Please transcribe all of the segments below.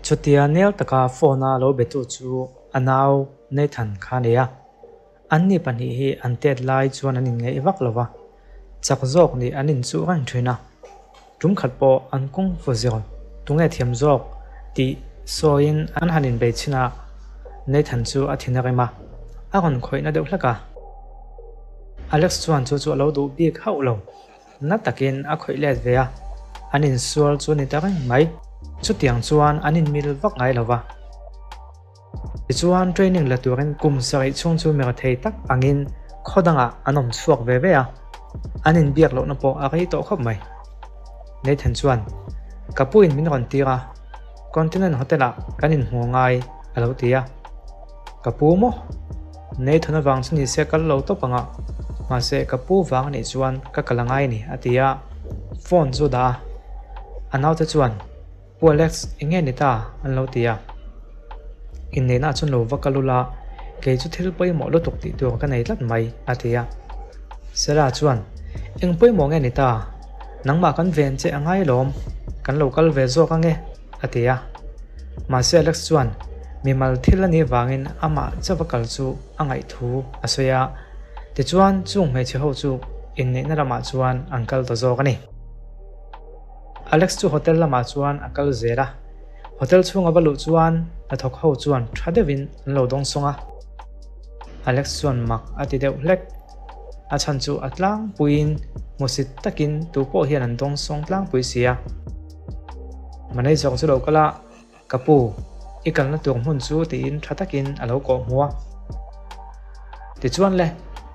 Chutia nel taka phone a lo betu chu a nau Nathan kha a nei a. Anni pahnih hi an tet lai chuan an inngeih vak lo va, chak zawk nih an inchuh reng thin a. Tum khat pawh an kung fu zir tunge thiam zawk tih sawiin an han inbei chhin a, Nathan chu a thin a rem a, a rawn khawihna deuh hlek a. Alex chuan chu chu a lo duh bik hauh lo. Na takin a khawih let ve a, an insual chu a ni ta reng mai. Chutiang chuan an inmil vak ngai lo va. Tichuan training la turin kum sarih chhung chu mira thei tak angin khaw dangah an awm chhuak ve ve a, an inbiak lohna pawh a rei tawh khawp mai. Nathan chuan, Ka puin min rawn tir a, Continent Hotel-ah kan inhmu ngai a lo ti a. Ka pu maw? Nathan avang chu nise kal lo tawp ang a, mahse ka pu vang anih chuan ka kal a ngai a ni a ti a, phone chu a dah a. A naute chuan, Pu Alex, eng nge ni ta? an lo ti a. Inneihna chuan lo va kal ula, kei chu thil pawimawh lutuk tih tur ka nei tlat mai, a ti a. Sarah chuan, Eng pawimawh nge ni ta? Nangmah kan ven che a ngai lawm, kan lo kal ve zawk ange, a ti a. Mahse Alex chuan mimal thil a nih vangin amah chauh a kal chu a ngaih thu a sawi a. Tichuan chung hmeichhe ho chu inneihna lamah chuan an kal ta zawk a ni. Alex chu hotel lamah chuan a kal zel a, hotel chhunga va luh chuan hnathawk ho chuan tha deuhin an lo dawng sawng a. Alex chuan mak a ti deuh hlek, a chhan chu a tlangpuiin hmusit takin tu pawh hian an dawng sawng tlangpui si a. Manager chu lo kal a, Ka pu, i kalna tur hmun chu tiin tha takin a lo kawh hmu a. Tichuan le,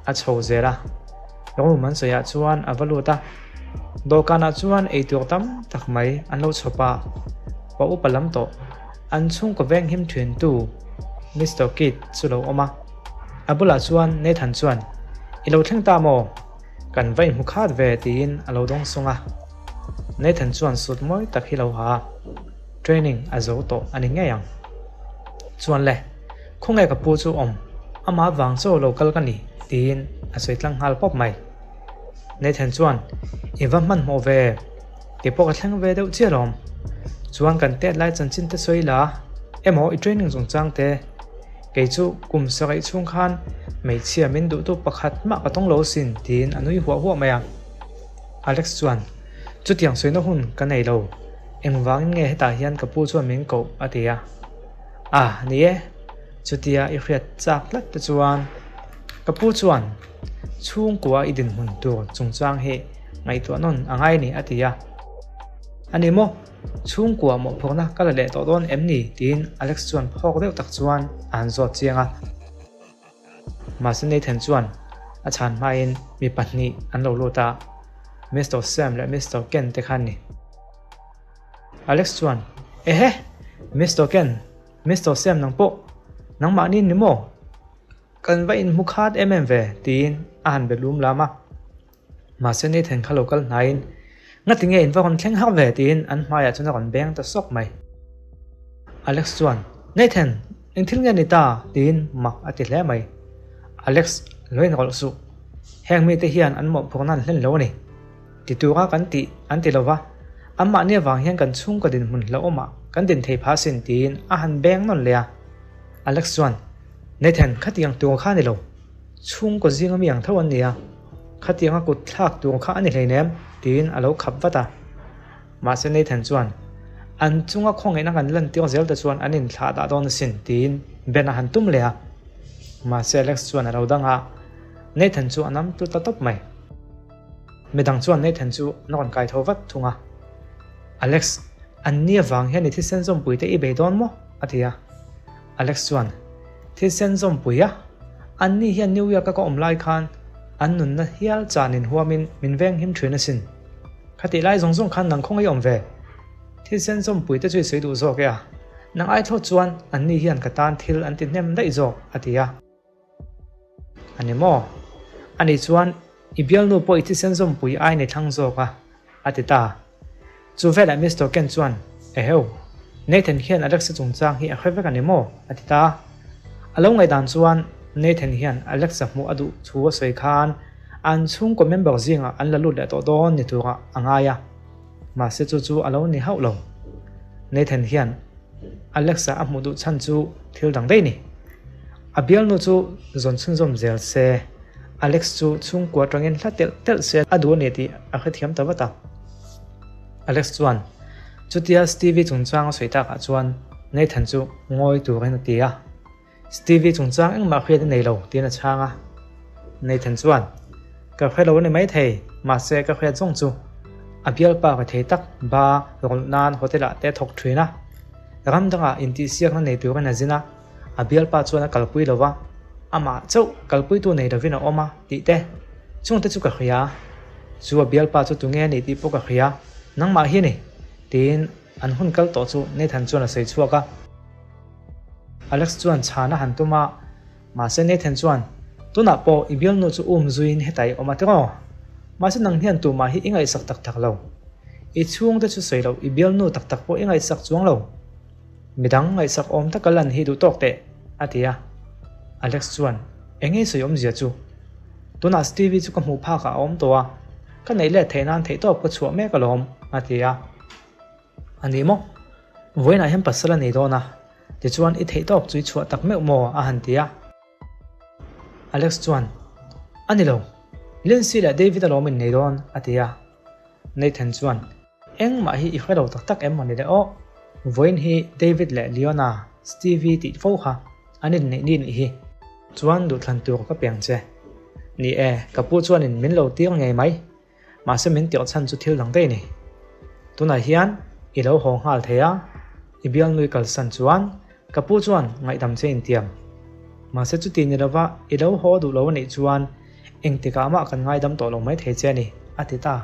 a chho zel a. Room an sawiah chuan a va lut a. Dawhkanah chuan eitur tam tak mai an lo chhawp a. Pa upa lam tawh, an chhungkaw veng him thintu Mister Keith chu lo awm a. A bulah chuan Nathan chuan, I lo thleng ta maw? Kan va inhmu khat ve tiin a lo dawng sung a. Nathan chuan sut mawi tak hi lo ha a. Training a zo tawh a ni ngei ang. Chuan le, khawnge ka pu chu awm, amah vang chaw lo kal ka ni tiin a sawi tlang nghal pawp mai. Nathan chuan, I va hmanhmawh ve, kei pawh ka thleng ve deuh chiah alawm. Chuan kan tet lai chanchin te sawi la, emaw i training chungchang te, kei chu kum sarih chhung khan hmeichhia min duhtu pakhat mah ka tawng lo sin tiin a nui huah huah mai a. Alex chuan, Chutiang sawina hun ka nei lo. Engvangin nge hetah hian ka pu chuan min koh? a ti a. Ah, ni e. Chutia i hriat chak tlat te chuan ka pu chuan chhungkua i dinhmun tur chungchang hi ngaihtuah nawn a ngai ni a ti a. A ni maw? Chhungkua mawhphurhna ka la leh tawh dawn em ni? tiin Alex chuan phawk deuh tak chuan a han zawt chiang a. Mahse Nathan chuan a chhan hmain mi pahnih an lo lut a, Mister Sam leh Mister Ken te kha an ni. Alex chuan, Ehe! Mister Ken, Mister Sam nang pawh nangmahni ni maw? Kan va inhmu khat em em ve, tiin a han be lum lam a. Mahse Nathan kha lo kal hnaiin, Ngati nge in va rawn thleng har ve? tiin an hmaiah chuan a rawn beng ta sawk mai. Alex chuan, Nathan, eng thil nge ni ta? tiin mak a ti hle mai. Alex, lo inrawlh suh. Heng mite hian an mawhphurhna an hlen lo a ni. Ti tura kan tih an ti lo va, anmahni avang hian kan chhungkaw dinhmun hlauhawmah kan din thei phah asin tiin a han beng nawn leh a. Alex chuan, Nathan, khatiang tur kha a ni lo. Chhungkaw zinga mi ang tho an ni a, khatianga kut thlak tur kha a ni hleinem tiin a lo khap vat a. Mahse Nathan chuan, An chunga khawngaihna kan lantir zel te chuan an inthlah dah dawn asin tiin Ben a han tum leh a. Mahse Alex chuan a lo dang a, Nathan chu a nam tlu ta tawp mai. Midang chuan Nathan chu an rawn kai tho vat thung a. Alex, an ni avang hian i thisen zawmpui te i bei dawn maw? a ti a. Alex chuan, Thisen zawmpui a, anni hian New York-a ka awm lai khan an nunna hial chanin huamin min veng him thin asin. Khatih lai zawng zawng khan nang khawngaih awm ve. Thisen zawmpui te chu i sawi duh zawk e a, nang ai thlawt chuan anni hian ka tan thil an ti hnem daih zawk, a ti a. A ni maw? Ani chuan, I bialnu pawh i thisen zawmpui ai ni thlang zawk a, a ti ta. Chu velah Mister Ken chuan, Eheu, Nathan hian Alexa chungchang hi a hre vek a ni maw? a ti ta. A lo ngaihdan chuan Nathan hian Alexa hmuh a duh thu a sawi khan an chhungkaw member zingah an la lut leh tawh dawn ni turah a ngai a. Mahse chu chu a lo ni hauh lo. Nathan hian. Alex-a a hmuh duh chhan chu thil dang daih a ni. A bialnu chu zawn chhunzawm zel se, Alex chu chhungkua atangin hla telh telh se a duh a ni tih a hrethiam ta vat a. Alex chuan chutia Stevie chungchang a sawi takah chuan Nathan chu ngawi turin a ti a. Stevie chungchang engmah hriat a nei lo tiin a chhang a. Nathan chuan, Ka hre lo a ni maithei, mahse ka hriat zawng chu a bialpa ka thei tak ba rawlh nan hotel ah te a thawk thin a. Ram dangah intihsiakna nei turin a zin a, a bialpa chuan a kalpui lo va, amah chauh kalpuitu nei lovin a awm a tih te chungte chu ka hria. Chu a bialpa chu tunge a nih tih pawh ka hria, nangmah hi a ni, tiin An hun kal tawh chu Nathan chuan a sawi chhuak a. Alex chuan chhan a han tum a, mahse Nathan chuan, Tunah pawh i bialnu chu um zuiin hetah i awm a tiraw? Mahse nang hian tumah hi i ngaihsak tak tak lo. I chhungte chu sawi loh i bialnu tak tak pawh i ngaihsak chuang lo. Midang ngaihsak awm taka lan hi duh tawk teh, a ti a. Alex chuan, Eng nge sawi awmzia chu? Tunah Stevie chu ka hmuh phakah a awm tawh a, ka neih let theih nan theihtawp ka chhuah mek alawm, a ti a. A ni maw? Vawiinah hian pasal a nei dawn a, tichuan i theih tawk chu i chhuah tak meuh maw? a han ti a. Alex chuan, A ni lo, Lindsay leh David alawm in nei dawn, a ti a. Nathan chuan, Engmah hi i hre lo tak tak em maw ni le aw? Vawiin hi David leh Leona, Stevie tih fo kha an inneih ni nih hi. Chuan duhthlan tur ka piang che. Ni e, ka pu chuanin min lo tir ngei mai. Mahse min tirh chhan chu thil dang daih a ni. Tunah hian i lo haw nghal thei a, i bialnui kalsan chuan ka pu chuan ngaihdam che intiam. Mahse chuti ni lova i lo haw duh lo a nih chuan engtikah mah kan ngaidam tawh lo mai thei che a ni, a ti ta.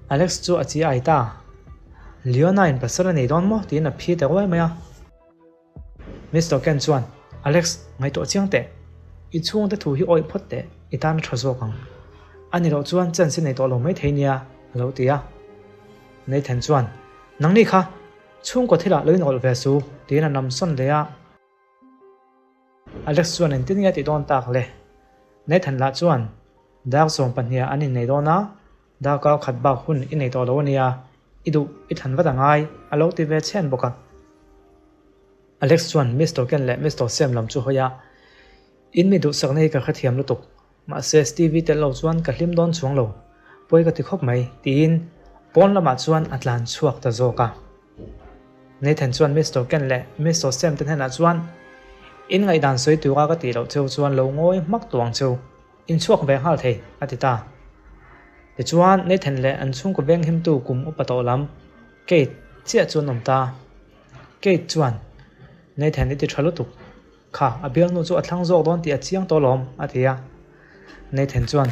Alex chu a chi ai ta. Leona-in pasal a nei dawn maw? tiin a phi ta ruai mai a. Mister Ken chuan, Alex, ngaihtuah chiang teh. I chhungte thu hi awih phawt teh, i tan a tha zawk ang. A ni loh chuan chance i nei tawh lo maithei nia, a lo ti a. Nathan chuan, Nangni kha, chhungkaw thilah lo inawlh ve su, tiin a nam sawn leh a. Alex chuan engtin nge a tih dawn tak le? Nathan lah chuan, Dark zawng pahniha an innei dawn a, Darkar khat bak hun i nei tawh lo a nia, i duh i thlan vat a ngai, a lo ti ve chhen bawk a. Alex chuan Mister Ken leh Mister Sam lam chu hawi a, In mi duhsakna hi ka hrethiam lutuk, mahse Stevie tel lo chuan ka hlim dawn chuang lo, pawi ka ti khawp mai, tiin pawn lamah chuan a tlan chhuak ta zawk a. Nathan chuan Mister Ken leh Mister Sam te hnenah chuan, In ngaihdan sawi tura ka tih loh cheu chuan lo ngawi hmak tawh ang cheu. Inchhuak ve nghal thei, a ti ta. Tichuan, Nathan leh an chhungkaw venghimtu kum upa tawh lam, Kate, chiah chu an awm ta. Kate chuan, Nathan i ti tha lutuk. Kha, a bialnu chu a thlang zawk dawn tih a chiang tawh alawm, a ti a. Nathan chuan,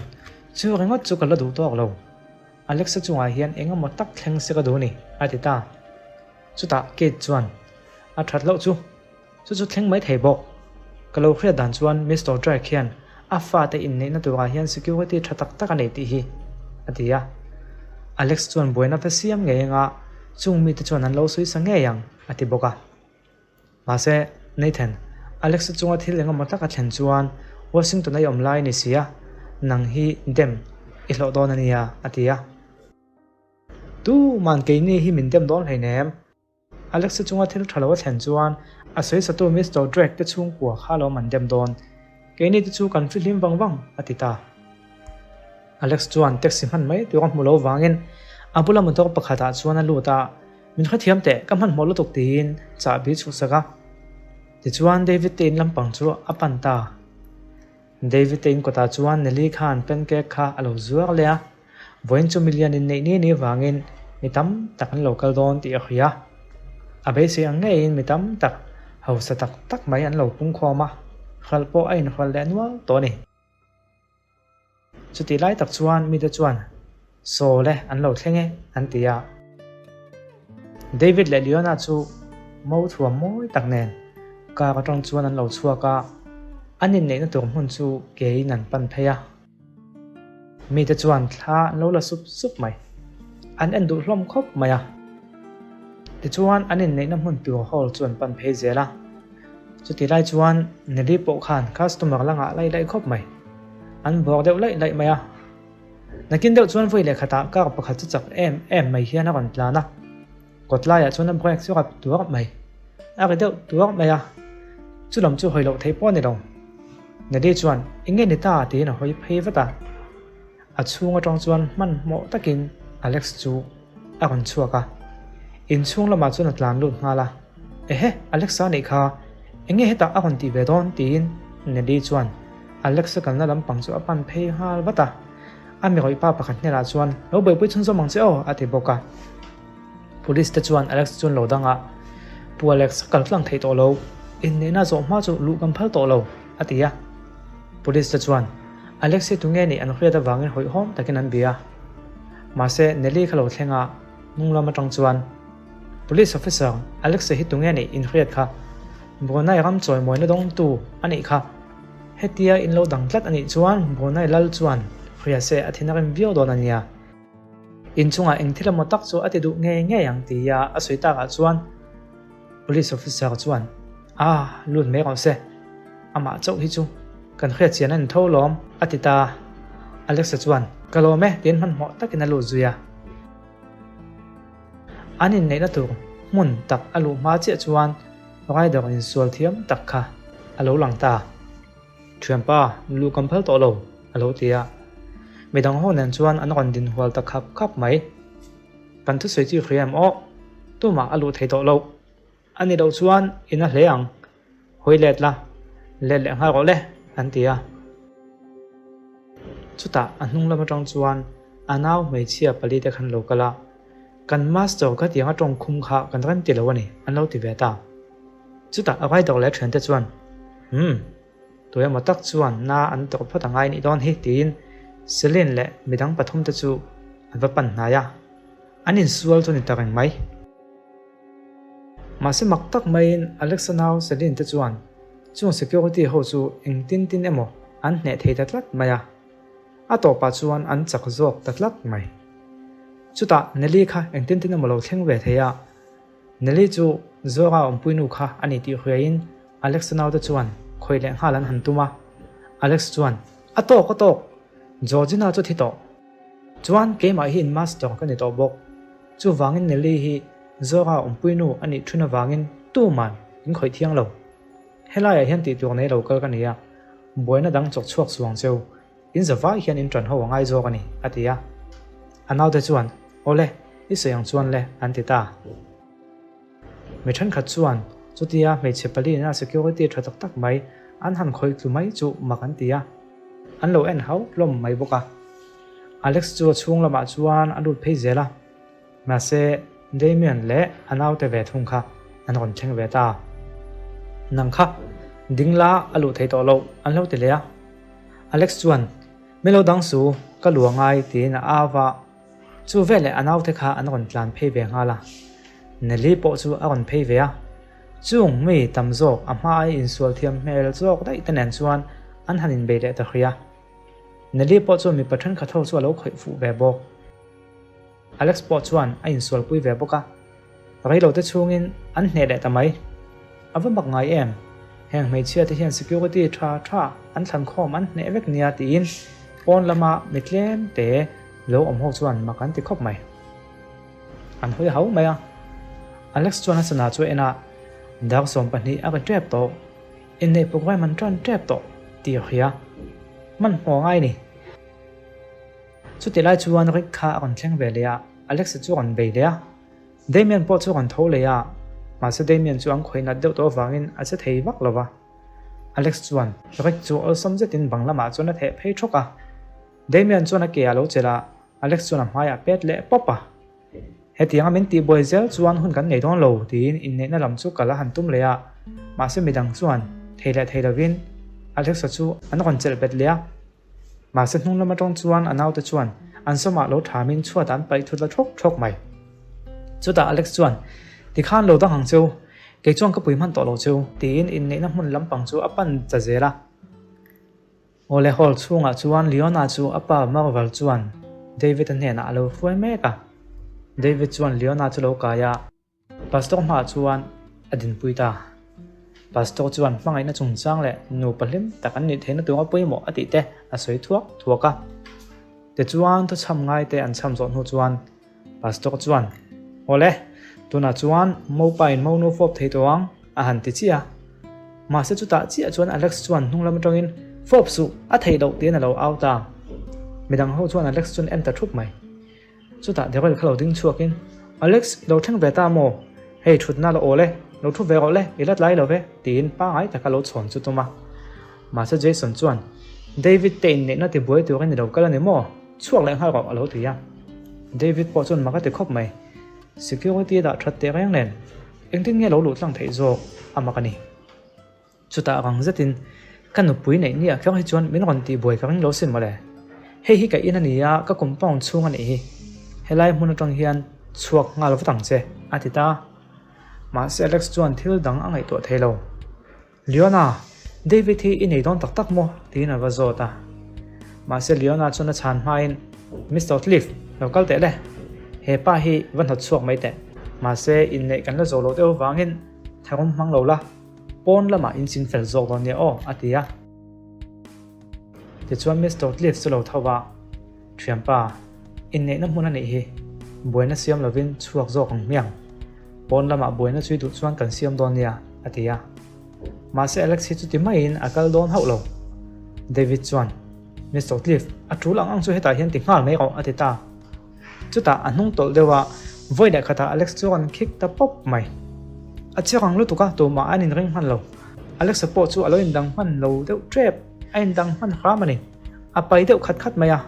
Chu ringawt chu ka la duh tawk lo. Alexa chungah hian eng emaw tak thleng se ka duh ni, a ti ta. Chutah Kate chuan, A that loh chu. Chu chu thleng mai thei bawk. Ka lo hriat dan chuan Mister Drake hian a fate inneihna turah hian security tha tak tak a nei tih hi, a ti a. Alex chuan buaina va siam ngei anga chung mite chuan an lo sawi sa ngei ang, a ti bawk a. Mahse, Nathan, Alex-a chunga thil engemaw tak a thlen chuan Washington-a i awm lai a ni si a, nang hi dem i hlawh dawn a nia, a ti a. Tuman keini hi min dem dawn hleinem. Alexa chunga thil tha lo a thlen chuan a sawisatu Mister Drake te chhungkua kha lo man dem dawn. Keini te chu kan fihlim vang vang, a ti ta. Alex chuan taxi hman mai tur a hmu lo vangin a bula motor pakhatah chuan a lut a, Min hrethiam teh, ka hmanhmawh lutuk tiin chahbi chhuhsak a. Tichuan David te in lampang chu a pan ta. David te in kawtah chuan Nelly khan pancake kha a lo zuar leh a, vawiin chu milian inneih ni ni vangin mi tam tak an lo kal dawn tih a hria. A beisei ang ngeiin mi tam tak, hausa tak tak mai an lo pungkhawm a, hralh pawh a inhralh leh nual tawh a ni. Chutih lai tak chuan mite chuan, Saw le, an lo thleng e, an ti a. David leh Leona chu mo thuam mawi tak nen car atang chuan an lo chhuak a, an inneihna tur hmun chu keiin an pan phei a. Mite chuan thla an lo la sup sup mai. An en duh hlawm khawp mai a. Tichuan an inneihna hmun tur hall chu an pan phei zel a. Chutih lai chuan Nelly pawh khan customer la ngah laih laih khawp mai. An bawr deuh laih laih mai a. Nakin deuh chuan vawi leh khatah car pakhat chu chak em em mai hian a rawn tlan a, kawt laiah chuan a brake chu rap tuar mai. A ri deuh tuar mai a, chu lam chu hawi loh theih pawh a ni lo. Nelly chuan, Eng nge ni ta? tiin a hawi phei vat a. A chhung atang chuan hmanhmawh takin Alex chu a rawn chhuak a. Inchhung lamah chuan a tlan lut nghal a, Ehe, Alexa nih kha, eng nge hetah a rawn tih ve dawn? tiin Nelly chuan Alexa kalna lampang chu a pan phei nghal vat a. A mi rawih pa pakhat hnenah chuan, Lo buaipui chhunzawm ang che aw, a ti bawk a. Police te chuan Alex chu an lo dang a, Pu Alex, kal tlang theih tawh lo, inneihna zawh hma chu luh kan phal tawh lo, a ti a. Police te chuan Alex hi tunge nih an hriat avangin hawihhawm takin an bia a. Mahse, Nelly kha lo thleng a, hnung lam atang chuan, Police officer, Alex hi tunge nih in hriat kha? Brunei ram chawimawina dawngtu a nih kha. Hetia in lo dang tlat a nih chuan Brunei lal chuan hria se a thin a rem viau dawn a nia. Inchungah eng thil emaw tak chu a ti duh ngei ngei ang tia a sawi takah chuan Police officer chuan, Ah, lut mai rawh se. Amah chauh hi chu kan hriat chian a ni tho lawm, a ti ta. Alexa chuan, Ka lawm e, tiin hmanhmawh takin a lut zui a. An inneihna tur hmun tak a luh hma chiah chuan rider insual thiam tak kha a lo lang ta. Thianpa, lu kan phal tawh lo, a lo ti a. Midang ho nen chuan an rawn din hual ta khap khap mai. Kan thusawi chu i hria em aw? Tumah a luh thei tawh lo. A ni loh chuan i na hle ang. Hawi let la, let leh nghal rawh le, an ti a. Chutah a hnung lam atang chuan a nau hmeichhia pali te khan lo kal a, Kan master kha tiang a tawng khum kha kan rem ti lo a ni, an lo ti ve ta. Chutah a vai dawk leh thiante chuan, Umm, tu emaw tak chuan na an tawrh phawt a ngai nih dawn hi, tiin Celine leh midang pathumte chu an va pan hnai a. An insual chu a ni ta reng mai. Mahse mak tak maiin Alexa nau Celine te chuan chung security ho chu engtin tin emaw an hneh thei ta tlat mai a. A tawpah chuan an chak zawk ta tlat mai. Chutah Nelly kha engtin tin emaw lo thleng ve thei a. Nelly chu Zora awmpuinu kha a ni tih hriain Alex-a naute chuan khawih leh nghal an han tum a. Alex chuan, A tawk, a tawk! Georgina chu thi tawh. Chuan keimah hi in master ka ni tawh bawk. Chuvangin Nelly hi Zora awmpuinu a nih thun avangin tuman in khawih thiang lo. Helaiah hian tih tur nei lo kal ka ni a, buaina dang chawk chhuak suang cheu. In za vai hian in ṭan ho a ngai zawk a ni, a ti a. A naute chuan, Aw le, i sawi ang chuan le, an ti ta. Mi ṭhenkhat chuan chutia hmeichhe palina security ṭha tak tak mai an han khawih tlu mai chu mak an ti a. An lo en hauh hlawm mai bawk a. Alex chu a chhung lamah chuan a lut phei zel a. Mahse, Damian leh a naute ve thung kha an rawn thleng ve ta. Nang kha, ding la a luh thei tawh loh, an lo ti leh a. Alex chuan, Mi lo dang su, ka lu a ngai, tiin a au va. Chu veleh a naute kha an rawn tlan phei ve nghal a. Nelly pawh chu a rawn phei ve a. Chung mi tam zawk a hma ai insual thiam hmel zawk daih te nen chuan an han inbei leh ta hria. Nelly pawh chu mipa thenkhat ho chu a lo khawih fuh ve bawk. Alex pawh chuan a insualpui ve bawk a, reilote chhungin an hneh leh ta mai. A va mak ngai em? Heng hmeichhia te hian security tha tha an thlan khawm an hneh vek nia tiin pawn lama mi tlem te lo awm ho chuan mak an ti khawp mai. An hawi hau mai a. Alex chuan a sana chu a en a, Dar 12 a ri tep tawh, inneih programme an tan tep tawh tih a hria. Hmanhmawh ngai ni. Chutih lai chuan Rick kha a rawn thleng ve leh a, Alex-a chu a rawn bei leh a. Damian pawh chu a rawn tho leh a, mahse Damian chu an khawih nat deuh tawh avangin a che thei vak lo va. Alex chuan Rick chu awlsam zetin bang lamah chuan a theh phei thawk a. Damian chuan a ke a lo chelh a, Alex chuan a hmaiah a pet leh pawp a. Hetianga min tihbuai zel chuan hun kan nei dawn lo tiin inneihna lam chu kal a han tum leh a, mahse midang chuan thei leh thei lovin Alex-a chu an rawn chelh bet leh a. Mahse hnung lam atang chuan a naute chuan an sawmah lo thamin chhuatah an paih thut la thawk thawk mai. Chutah Alex chuan, Tikhan lo dang ang cheu, kei chuan ka pui hman tawh lo cheu, tiin inneihna hmun lampang chu a pan ta zel a. Awle hall chhungah chuan Leona chu a pa Marvel chuan David-a hnenah a lo hruai mek a. David chuan Leona chu lo kai a. Pastor hmaah chuan a dinpui ta. Pastor chuan hmangaihna chungchang leh nupa hlim tak an nih theihna tura pawimawh a tih te a sawi thuak thuak a. Tichuan thuchham ngaite an chham zawh hnu chuan Pastor chuan, Awle, tunah chuan mopa in monu fawp thei tawh ang. A han ti chiah a. Mahse chutah chiah chuan Alex chuan hnung lam atangin, Fawp suh, a theih loh tiin a lo au ta. Midang ho chuan Alex chuan en ta thup mai. Chutah Daryl kha lo ding chhuakin, Alex, i lo thleng ve ta maw? Hei thutna la awl e, lo thu ve rawh le, i la tlai lo ve, tiin pangai taka lo chhawn chu tum a. Mahse Jason chuan, David te inneihna tibuai turin i lo kal a ni maw? Chhuak leh nghal rawh, a lo ti a. David pawh chuan mak a ti khawp mai. Security a dah that teh reng nen, engtin nge lo luh tlang theih zawk a mak a ni. Chutah rang zetin, Ka nupui neih nia kher hi chuan min rawn tihbuai ka ring lo sin mawle. Hei hi ka in a ni a, ka compound chhung a nih hi. Helai hmun atang hian chhuak nghal vat ang che, a ti ta. Mahse Alex chuan thil dang a ngaihtuah thei lo. Leona, David hi i nei dawn tak tak maw? tiin a va zawt a. Mahse Leona chuan a chhan hmain, Mister Cliff, lo kal teh le. He pa hi va hnawt chhuak mai teh. Mahse inneih kan la zawh loh deuh avangin tharum hmang lo la. Pawn lamah in ching fel zawk dawn nia aw, a ti a. Tichuan Mister Cliff chu lo tho va, Thianpa, inneihna hmun a nih hi. Buaina siam lovin chhuak zawk ang hmiang. Pawn lamah buaina chui duh chuan kan siam dawn nia, a ti a. Mahse Alex hi chuti maiin a kal dawn hauh lo. David chuan, Mister Cliff, a tul ang ang chu hetah hian ti nghal mai rawh, a ti ta. Chutah a hnung tawlh deuh a, vawi leh khatah Alex chu a rawn khik ta pawp mai. A chiak ang lutuk a, tumah an inring hman lo. Alex-a pawh chu a lo indang hman lo deuh tep, a indang hman hram a ni. A pai deuh khat khat mai a.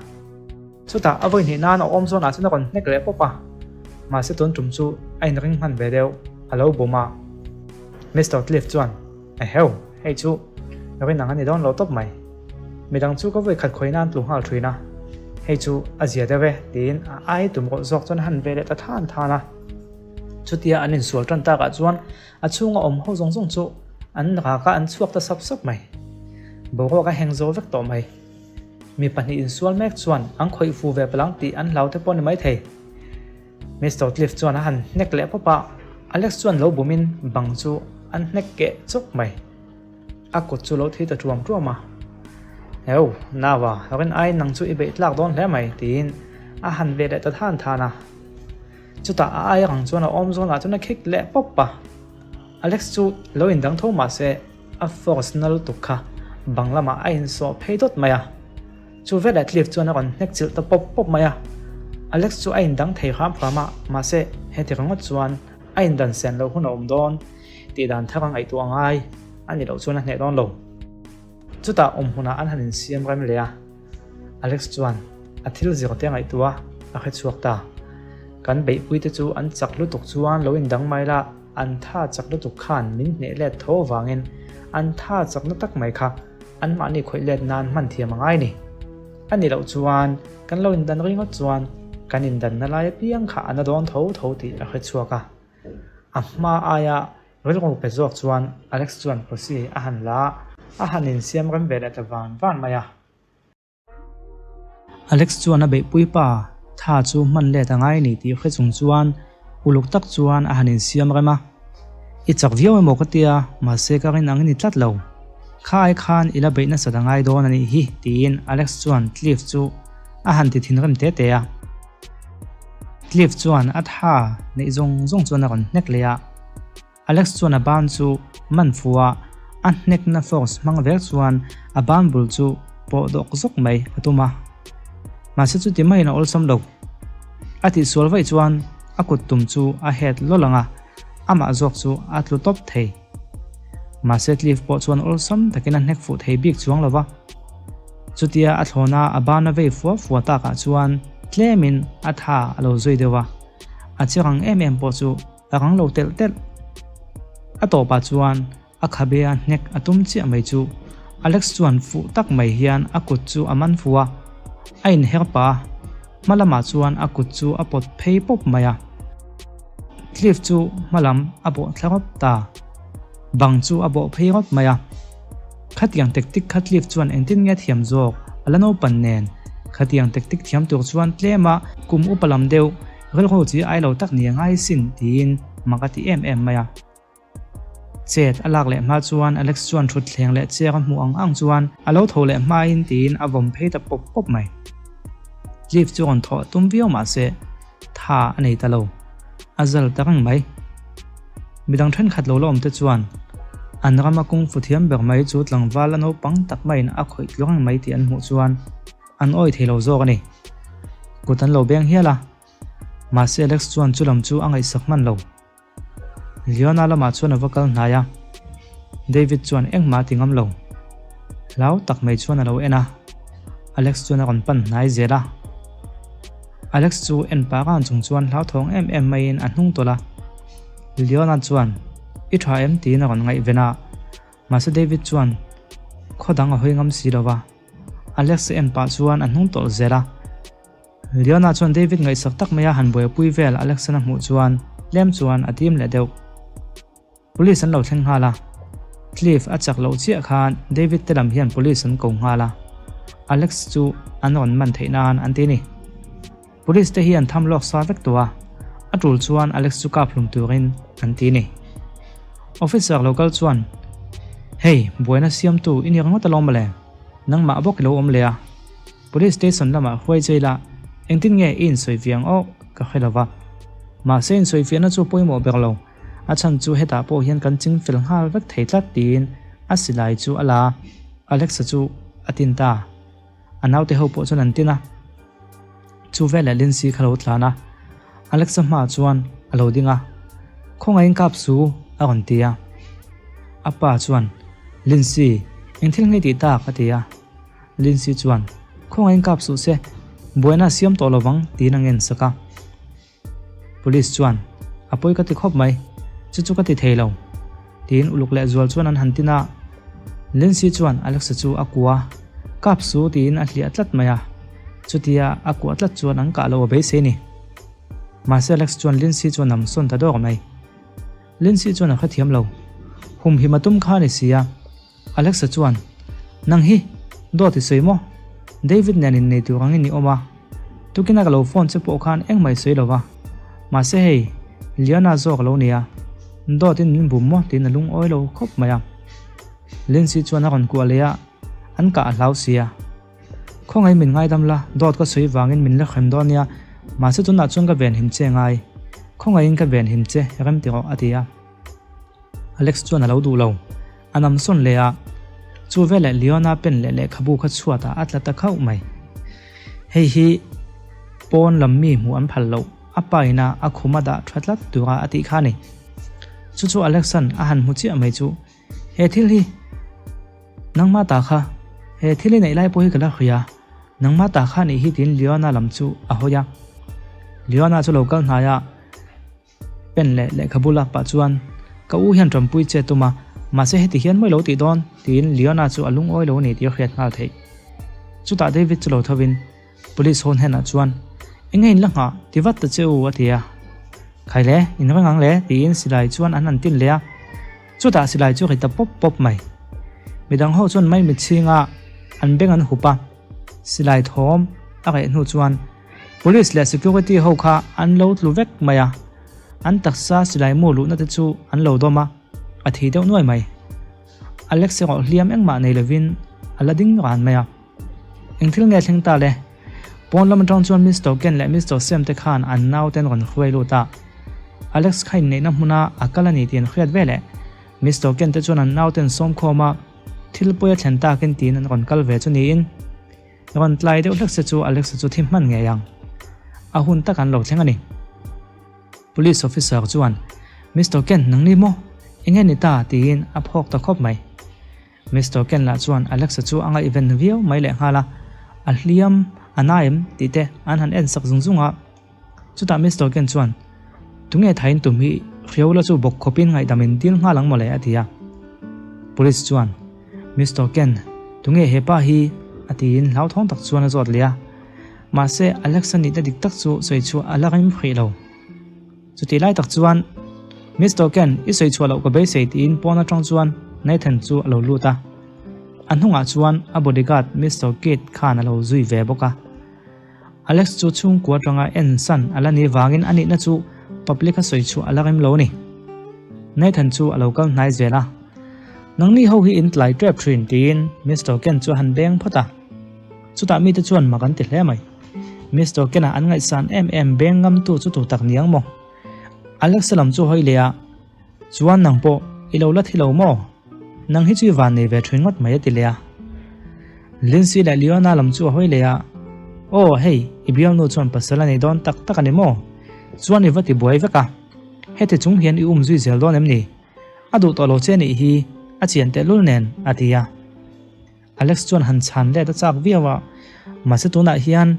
Chutah a vawi hnih nan a awm zawnah chuan a rawn hnek leh pawp a. Mahse tun tum chu a inring hman ve deuh, a lo bum a. Mister Cliff chuan, Eheu, hei chu rin ang a ni dawn lo tawp mai. Midang chu ka vawi khat khawi nan tlu nghal thin a, hei chu a zia deuh e tiin a ai tum rawh zawk chuan a han ve leh ta than than a. Chutia an insual tan takah chuan a chhunga awm ho zawng zawng chu an rak a, an chhuak ta sap sap mai. Boruak a heng zo vek tawh mai. Mi pahnih insual mek chuan an khawih fu ve palang tih an hlau te pawh ni maithei. Mister Cliff chuan a han hnek leh pawp a, Alex chuan lo bumin bang chu an hnek keh chawk mai. A kut chu lo thi ta tuam tuam a. Heu, Nava, rin aiin nang chu i beih tlak dawn hle mai, tiin a han ve leh ta than than a. Chutah a ai rang chuan a awm zawnah chuan a khik leh pawp a. Alex chu lo indang tho mah se a force na lutuk kha bang lamah a insawh phei dawt mai a. Chu veleh Cliff chuan a rawn hnek chilh ta pawp pawp mai a. Alex chu a indang thei hram hram a, mahse heti ringawt chuan a indan sen loh hun a awm dawn. Tih dan thar a ngaihtuah ngai a nih loh chuan a hneh dawn lo. Chutah awm hmunah an han insiam rem leh a, Alex chuan a thil zir te a ngaihtuah a hre chhuak ta. Kan beihpui te chu an chak lutuk chuan lo indang mai la, an tha chak lutuk khan min hneh let tho avangin an tha chakna tak mai kha anmahni khawih let nan hman thiam a ngai ni. A nih loh chuan kan lo indan ringawt chuan kan indanna lai apiang kha a na dawn tho tho tih a hre chhuak a. A hma aia rilru pe zawk chuan Alex chuan Posi a han la a, a han insiam rem ve leh ta van van mai a. Alex chuan a beihpui pa tha chu hman let a ngai ni tih hre chung chuan uluk tak chuan a han insiam rem a. I chak viau emaw ka tia, mahse ka rin ang i ni tlat lo. Kha ai khan i la beih nasat a ngai dawn a nih hi tiin Alex chuan Cliff chu a han ti thinrim te te a. Cliff chuan a tha neih zawng zawng chuan a rawn hnek leh a. Alex chuan a ban chu man fu a, a hnekna force hmang vek chuan a ban bul chu pawh dawk zawk mai a tum a. Mahse chuti maiin a awlsam lo. A tihsual vaih chuan a kut tum chu a het lawlh ang a, amah zawk chu a tlu tawp thei. Mahse Cliff pawh chuan awlsam takin a hnek fuh thei bik chuang lo va. Chutia a thlawna a ban a vei fua fua takah chuan tlemin a tha a lo zui deuh a, a chiang ang em em pawh chu a rang lo telh telh. A tawpah chuan a khabe a hnek a tum chiah mai chu Alex chuan fuh tak mai hian a kut chu a man fu a, a inher pah a, hma lamah chuan a kut chu a pawt phei pawp mai a. Cliff chu hma lam a bawh thla rawp ta. Bang chu a bawh phei rawp mai a. Khatiang tactic kha Cliff chuan engtin nge thiam zawk a la naupan nen. Khatiang tactic thiam tur chuan tlema kum upa lam deuh rilru chi ai lo tak ni a ngai sin tiin mak a ti em em mai a. Chet a lak leh hma chuan Alex chuan thutthleng leh chair a hmuh ang ang chuan a lo tho leh hmain tiin a vawm phei ta pawp pawp mai. Cliff chu rawn thawh tum viau mahse tha a nei ta lo, a zal ta reng mai. Midang thenkhat lo la awm te chuan an rama kungfu thiam ber mai chu tlangval a naupang tak maiin a khawih tlu reng mai tih an hmuh chuan an awih thei lo zawk a ni. Kut an lo beng hial a, mahse Alex chuan chu lam chu a ngaihsak hman lo. Leona lamah chuan a va kal hnai a, David chuan engmah a ti ngam lo. Hlau tak mai chuan a lo en a, Alex chuan a rawn pan hnai zel a. Alex chu en pah ran chung chuan hlauthawng em em maiin a hnung tawlh a. Leona chuan, I tha em? tiin a rawn ngaihven a, mahse David chuan khaw dang a hawi ngam si lo va. Alex a en pah chuan a hnung tawlh zel a. Leona chuan David ngaihsak tak maia han buaipui vel Alexan a hmuh chuan tlem chuan a tim leh deuh. Police an lo thleng nghal a, Cliff a chak loh chiah khan David te lam hian police an ko nghal a, Alex chu an rawn man theih nan an ti ni. Police te hi an tham lawk sa vek tawh a, a tul chuan Alex chu kap hlum turin an ti ni. Officer lo kal chuan, Hey, buaina siamtu i ni ringawt alawm mawle, nangmah bawk i lo awm leh a. Police station lamah huai chei la, engtin nge i insawi fiah ang aw ka hre lo va. Mahse insawi fiahna chu pawimawh ber lo, a chhan chu hetah pawh hian kan ching fel nghal vek thei tlat tiin a silai chu a la a, Alexa chu a tin ta. A naute ho pawh chuan an tin a. Chu veleh Lindsay kha lo tlan a, Alexa hmaah chuan a lo ding a, Khawngaihin kap su a rawn ti a. A pa chuan, Lindsay, eng thil nge tih tak? a ti a. Lindsay chuan, Khawngaihin kap suh se, buaina a siam tawh lovang, tiin a ngen sak a. Police chuan, A pawi ka ti khawp mai, chu chu ka ti thei lo, tiin uluk leh zual chuan an han tin a. Lindsay chuan Alexa chu a kua, Kap su, tiin a hliah tlat mai a. Chutia a kuah tlat chuan an kah lo a beisei ni. Mahse Alex chuan Lindsay chu a nam sawn ta dawk mai. Lindsay chuan a hrethiam lo, Humhim a tum kha a ni si a. Alexa chuan, Nang hi, dawt i sawi maw? David nen innei tur angin i awm a, tukina ka lo phone che pawh khan engmah i sawi lo va. Mahse hei, Liana zawk a lo nia, dawtin min bum maw tiin a lungawi lo khawp mai a. Lindsay chuan a rawn kuah leh a, an kah a hlau si a. Khawngaih min ngaidam la, dawt ka sawi vangin min la hrem dawn nia, mahse tunah chuan ka venhim che ngai. Khawngaihin ka venhim che, rem ti rawh, a ti a. Alex chuan a lo duh lo. A nam sawn leh a, chu veleh Leona pen leh lehkhabu kha chhuatah a tla ta khauh mai. Hei hi pawn lam mi hmuh an phal loh, a pa ina a khum a dah tha tlat tura a tih kha a ni. Chu chu Alex-a'n a han hmu chiah mai chu, He thil hi nangmah ta kha, he thil i neih lai pawh hi ka la hria, nangmah ta kha nih hi tiin Leona lam chu a hawi a. Leona chu lo kal hnai a. Pen leh lehkhabu lak pah chuan, Ka u hian ṭampui che tum a, mahse heti hian mawi lo tih dawn? tiin Leona chu a lungawi lo a ni tih a hriat nghal theih. Chutah David chu lo thovin Police ho hnenah chuan, Enge in la nghah? Ti vat ta che u, a ti a. Khai le, in reng ang le, tiin silai chuan an han tin leh a. Chutah silai chu ri ta pawp pawp mai. Midang ho chuan maimit chhinga an beng an hup a, silai thawm a reh hnu chuan, Police leh security ho kha an lo tlu vek mai a, an taksa silai mu luhna te chu an lo dawm a, a thi deuh nuai mai. Alex erawh hliam engmah nei lovin a la ding ran mai a. Eng thil nge thleng ta le? Pawn lam atang chuan Mister Ken leh Mister Sam te khan an naute an rawn hruai lut a. Alex kha inneihna hmuna a kal a ni tih an hriat ve leh Mister Ken te chuan an naute an sawm khawm a, thil pawi a thlen takin tiin an rawn kal ve chu niin. Rawn tlai deuh hlek se chu Alexa chu thi hman ngei ang. A hun tak an lo thleng a ni. Police officer chuan, Mister Ken, nang ni maw? Enge ni ta? tiin a phawk ta khawp mai. Mister Ken lah chuan Alexa chu a ngaihven viau mai lehnghal a, a hliam a na em tih te an han en sak zung zung a. Chutah Mister Ken chuan, Tunge thain tum hi Hriaula chu bawk khawpin ngaihdam in dil nghal ang mawle a ti a. Police chuan, Mister Ken, tunge he pa hi? a tiin hlauthawng tak chuan a zawt leh a. Mahse, Alex-a nihna dik tak chu sawi chhuah a la rem hrih lo. Chutih lai tak chuan, Mister Ken, i sawi chhuah loh ka beisei tiin pawn atang chuan Nathan chu a lo lut a. A hnungah chuan a bodyguard Mister Keith khan a lo zui ve bawk a. Alex chu chhungkua atanga en san a la nih vangin a nihna chu public a sawi chhuah a la rem lo a ni. Nathan chu a lo kal hnai zel a, Nangni ho hi in tlai tep thin tiin Mister Ken chu a han beng phawt a. Chutah mite chuan mak an ti hle mai. Mister Ken-a an ngaihsan em em beng ngamtu chu tu tak niang maw? Alex-a lam chu hawi leh a. Chuan nang pawh i lo la thi lo maw? Nang hi chu i van nei ve thin ngawt mai a ti leh a. Lindsay leh Leona lam chu a hawi leh a, Aw hei, i bialnu chuan pasal a nei dawn tak tak a ni maw? Chuan i va ti buai vek a. Heti chung hian i um zui zel dawn em ni? A duh tawh lo che nih hi a chian tehlul nen a ti a. Alex chuan han chhan let a chak viau a, mahse tunah hian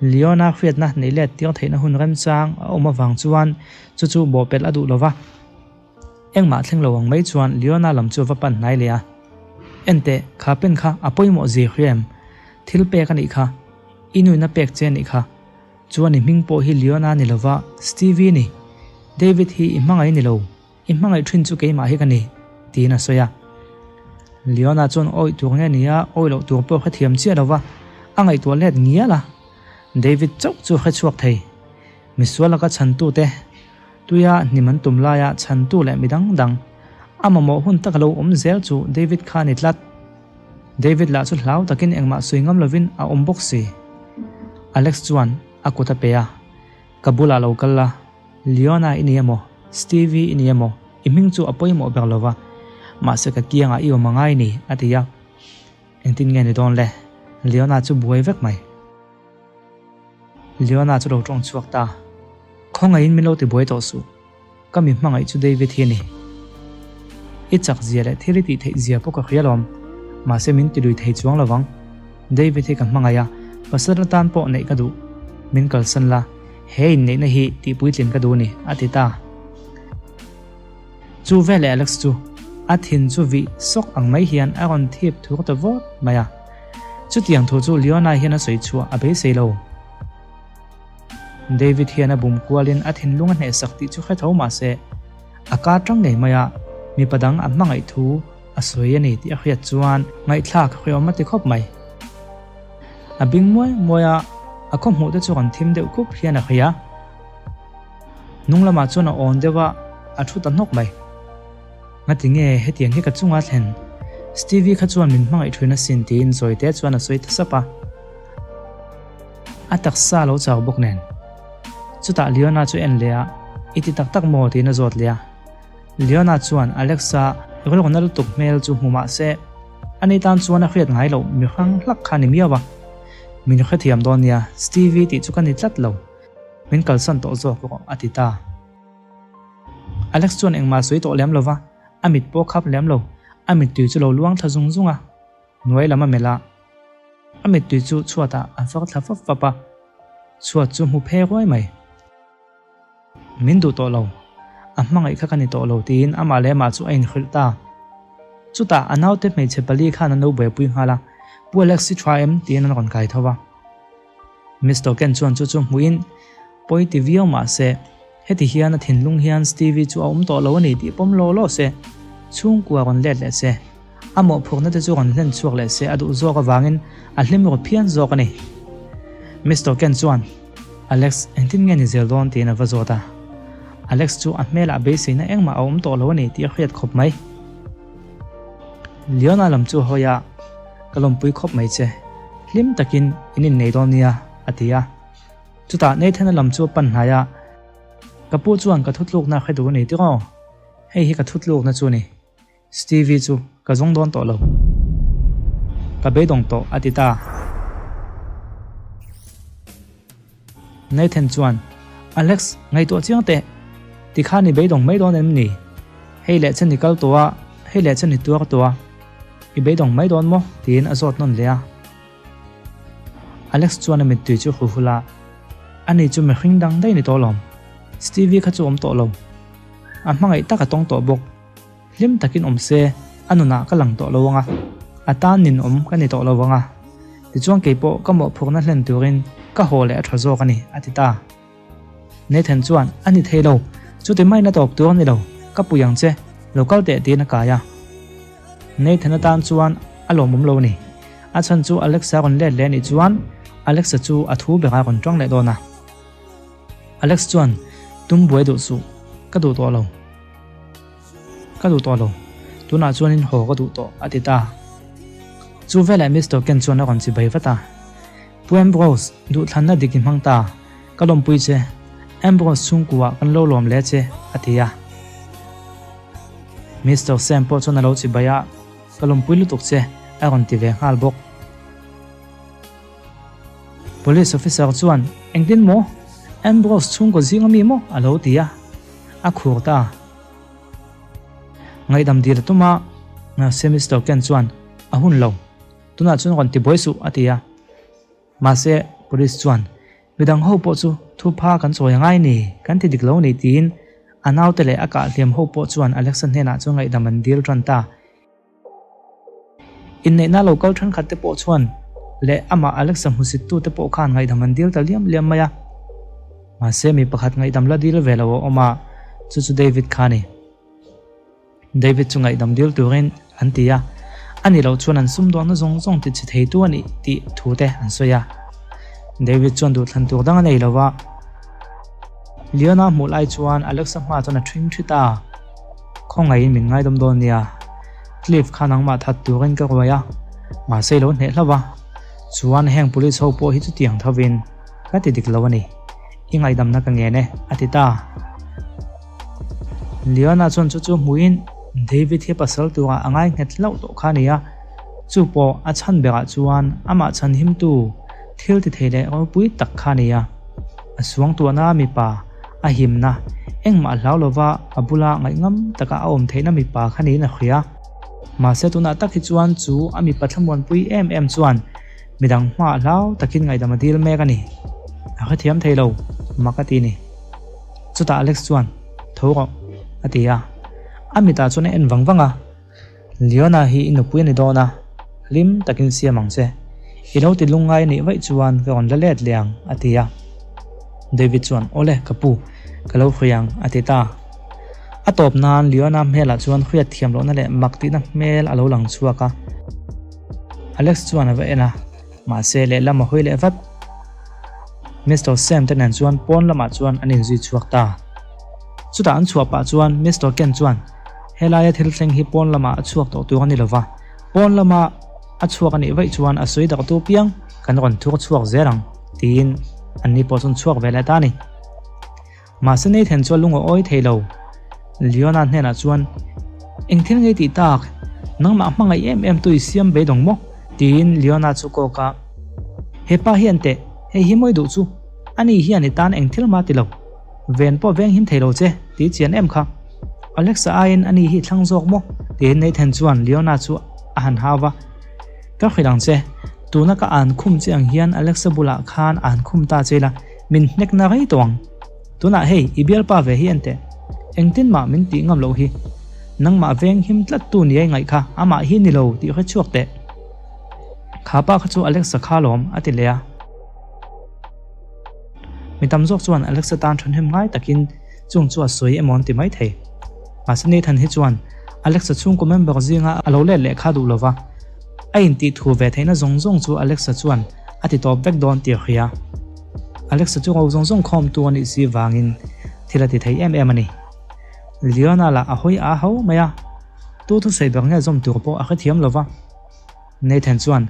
Leona hriatna neih let tir theihna hun remchang a awm avang chuan chu chu bawhpelh a duh lo va. Engmah thleng lo ang mai chuan Leona lam chu a va pan hnai leh a. Enteh, kha pen kha a pawimawh zir hria em? Thil pek a nih kha. I nuina pek che a nih kha. Chuan i hming pawh hi Leona ni lova Stevie ni. David hi i hmangaih ni lo. I hmangaih thin chu keimah hi ka ni, tiin a sawi a. Leona chuan awih tur nge nia awih loh tur pawh hrethiam chiah lo va, a ngaihtuah let ngial a. David chauh chu hrechhuak thei. Misual laka chhantute, tuia hnim an tum laia chhantu leh mi dang dang, a mamawh hun taka lo awm zel chu David kha a ni tlat. David lah chu hlau takin engmah sawi ngam lovin a awm bawk si. Alex chuan a kut a pe a, Ka bulah lo kal la. Leona i ni emaw, Stevie i ni emaw, i hming chu a pawimawh ber lo va, mahse ka kiangah i awm angai ni, a ti a. Engtin nge ni dawn le? Leona chu buai vek mai. Leona chu lo tawng chhuak ta. Khawngaihin min lo ti buai tawh suh. Ka mi hmangaih chu David hi a ni. I chak zia leh thil i tih theih zia pawh ka hria lawm. Mahse min ti lui thei chuang lo vang. David hi ka hmangaih a, pasal atan pawh neih ka duh. Min kalsan la. He inneihna hi tih puitlin ka duh ni, a ti ta. Chu veleh Alex chu a thin chu vih sawk ang mai hian a rawn thip thur ta vawt mai a. Chutiang thu chu Leona hian a sawi chhuah a beisei lo. David hian a bum kualin a thinlung a hnehsak tih chu hre tho mah se, a kar tang ngei mai a, mipa dang a hmangaih thu a sawi a ni tih a hriat chuan ngaihthlak hreawm a ti khawp mai. A bing muai muai a, a khaw hmuh te chu rawn thim deuh khup hian a hria. Hnung lamah chuan a awn deuh a, a thu ta hnawk mai. Ngati nge hetiang hi ka chunga thlen? Stevie kha chuan min hmangaih thin asin tiin zawi te chuan a sawi ta sap a. A taksa a lo chau bawk nen. Chutah Leona chu en leh a, I ti tak tak maw? tiin a zawt leh a. Leona chuan Alexa rilru na lutuk hmel chu hmu mah se, ani tan chuan a hriat ngai loh mi hrang hlak kha a ni miau a. Min hrethiam dawn nia, Stevie tih chu ka ni tlat lo. Min kalsan tawh zawk rawh, a ti ta. Alex chuan engmah sawi tawh lem lo va, a mit pawh khap lem lo. A mittui chu lo luang thla zung zung a, hnuai lam a melh a. A mittui chu chhuatah a far thla fap fap a, chhuat chu hmu phe ruai mai. Min duh tawh lo. A hmangaih kha ka ni tawh lo tiin amah leh amah chu a inhrilh ta. Chutah a naute hmeichhe pali khan an lo buaipui nghal a, Pu Alex i tha em? tiin an rawn kai tho va. Miss Token chuan chu chu hmuhin pawi ti viau mah se, heti hian a thinlung hian Stevie chu a awm tawh lo a ni tih pawm law law se, chhungkua rawn let leh se, a mawhphurhna te chu rawn hlen chhuak leh se a duh zawk avangin a hlim ru phian zawk a ni. Miss Token chuan. Alex, engtin nge ni zel dawn tiin a va zawt a. Alex chu a hmelah beiseina engmah a awm tawh lo a ni tih a hriat khawp mai. Leona lam chu a hawi a, Ka lawmpui khawp mai che. Hlim takin in innei dawn nia, a ti a. Chutah Nathan-a lam chu a pan hnai a, Ka pu chuan ka thutlukna a hre duh a ni tiraw? Hei hi ka thutlukna chu a ni. Stevie chu ka zawng dawn tawh lo. Ka beidawng tawh a ti ta. Nathan chuan, Alex, ngaihtuah chiang teh. Tikhan i beidawng mai dawn em ni? Hei leh chen i kal tawh a, hei leh chen i tuar tawh a. I beidawng mai dawn maw? tiin a zawt nawn leh a. Alex chuan a mittui chu hu hul a, Ani chu mihring dang daih ni tawh lawm. Stevie kha chu awm tawh lo. A hmangaih tak a tawng tawh bawk. Hlim takin awm se, a nunah ka lang tawh lo ang a, a tan ninawm ka ni tawh lo ang a. Tichuan keipawh ka mawhphurhna hlen turin ka haw leh a tha zawk a ni, a ti ta. Nathan chuan, A ni thei lo, chuti maina tawp tur a ni lo, ka pui ang che, lo kal teh tiin a kai a. Nathan atan chuan a lawmawm lo a ni. A chhan chu Alexa rawn let leh a nih chuan Alexa chu a thu berah a rawn tang leh dawn a. Alex chuan, Tum buai duh suh, ka duh tawh lo. Ka duh tawh lo. Tunah chuanin haw ka duh tawh, a ti ta. Chu veleh Mister Ken chuan a rawn chi bai vat a. Pu Ambrose, duhthlanna dik i hmang ta. Ka lawmpui che. Ambrose chhungkuah kan lo lawm hle che, a ti a. Mister Sam pawh chuan a lo chibai a, Ka lawmpui lutuk che, a rawn ti ve nghal bawk. Police officer chuan, Engtin maw? Ambrose chhungkaw zing ami maw? a lo ti a, a khur ta. Ngaihdam dil a tum a, mahse Mister Ken chuan, A hun lo. Tunah chuan rawn ti buai suh, a ti a. Mahse Police chuan, Midang ho pawh chu thupha kan chawi angai ni, kan ti dik lo ni tiin a naute leh a kahhliam ho pawh chuan Alexa hnenah chuan ngaihdam an dil tan ta. Inneihna lo kal thenkhat te pawh chuan leh amah Alexa hmusit tu te pawh khan ngaihdam an dil ta liam liam mai a. Mahse mi pakhat ngaihdam la dil ve lo a awm a, chu chu David kha a ni. David chu ngaihdam dil turin an ti a, a ni loh chuan an sumdawnna zawng zawng ti chhe theitu a nih tih thu te an sawi a. David chuan duhthlan tur dang a nei lo va. Leona hmuh lai chuan Alexa hma chuan a ṭhing ṭhi ta. Khawngaihin min ngaidawm dawn nia. Cliff kha nangmah that turin ka ruai a, mahse i lo hneh hlauh va. Chuan heng police ho pawh hi chutiang thovin ka ti dik lo a ni. I ngaihdamna ka ngen e, a ti ta. Leona chuan chu chu hmuhin David hi pasal turah a ngai nghet hlauh tawh kha a ni a, chu pawh a chhan berah chuan amah chhan himtu thil ti thei leh ropui tak kha a ni a. A suangtuahna mipa a himna engmah hlau lova a bula ngaihngam taka a awm theihna mipa kha niin a hria. Mahse tunah tak hi chuan chu a mipa thlamuanpui em em chuan midang hmaah hlau takin ngaihdam a dil mek a ni. A hrethiam thei lo, mak a ti ni. Chutah Alex chuan, Tho rawh, a ti a. A mitah chuan a en vang vang a, Leona hi i nupui a ni dawn a, hlim takin siam ang che. I lo ti lungngai a nih vaih chuan ka rawn la let leh ang, a ti a. David chuan, Awle, ka pu, ka lo hruai ang, a ti ta. A tawp nan Leona hmelah chuan hriat thiam lohna leh mak tihna hmel a lo lang chhuak a. Alex chuan a va en a, mahse lehlam a hawi leh vat. Mister Sam te nen chuan pawn lamah chuan an inzui chhuak ta. Chutah an chhuah pah chuan Mister Ken chuan, Helaia thil thleng hi pawn lamah a chhuak tawh tur a ni lova, pawn lama a chhuak a nih vaih chuan a sawi dak tu piang kan rawn thur chhuak zel ang, tiin anni pawh chuan chhuak ve leh ta a ni. Mahse Nathan chu a lung a awi thei lo. Leona hnenah chuan, Eng thil ngei tih tak? Nangmah hmangaih em em tu i siam beidawng maw? Tiin Leona chu kawk a. He pa hian teh, hei hi mawi duh chu. Ani hian i tan eng thil mah ti lo. Ven pawh veng him thei lo che, ti chian em kha. Alexa aiin ani hi i thlang zawk maw? Tiin Nathan chuan Leona chu a han hau va. Ka hrilh ang che, tuna ka an khum che ang hian Alexa bulah khan an khum ta che ila, Min hnek na rei tawh ang. Tunah hei, i bialpa ve hi en teh. Engtin mah min tih ngam loh hi. Nangmah veng him tlat tu nia i ngaih kha, amah hi ni lo tih hre chhuak teh. Kha pa kha chu Alexa kha lawm, a ti leh a. Mi tam zawk chuan Alexa tan thahnem ngai takin chung chu a sawi emaw an ti mai thei. Mahse Nathan hi chuan Alexa chhungkaw member zinga a lo let leh kha duh lova, a intih thu ve theihna zawng zawng chu Alexa chuan a ti tawp vek dawn tih a hria. Alexa chu ngo zawng zawng khawmtu a nih si vangin thil a ti thei em em a ni. Leona lah a hawi a ho mai a, tu thusawi ber nge zawm tur pawh a hrethiam lo va. Nathan chuan,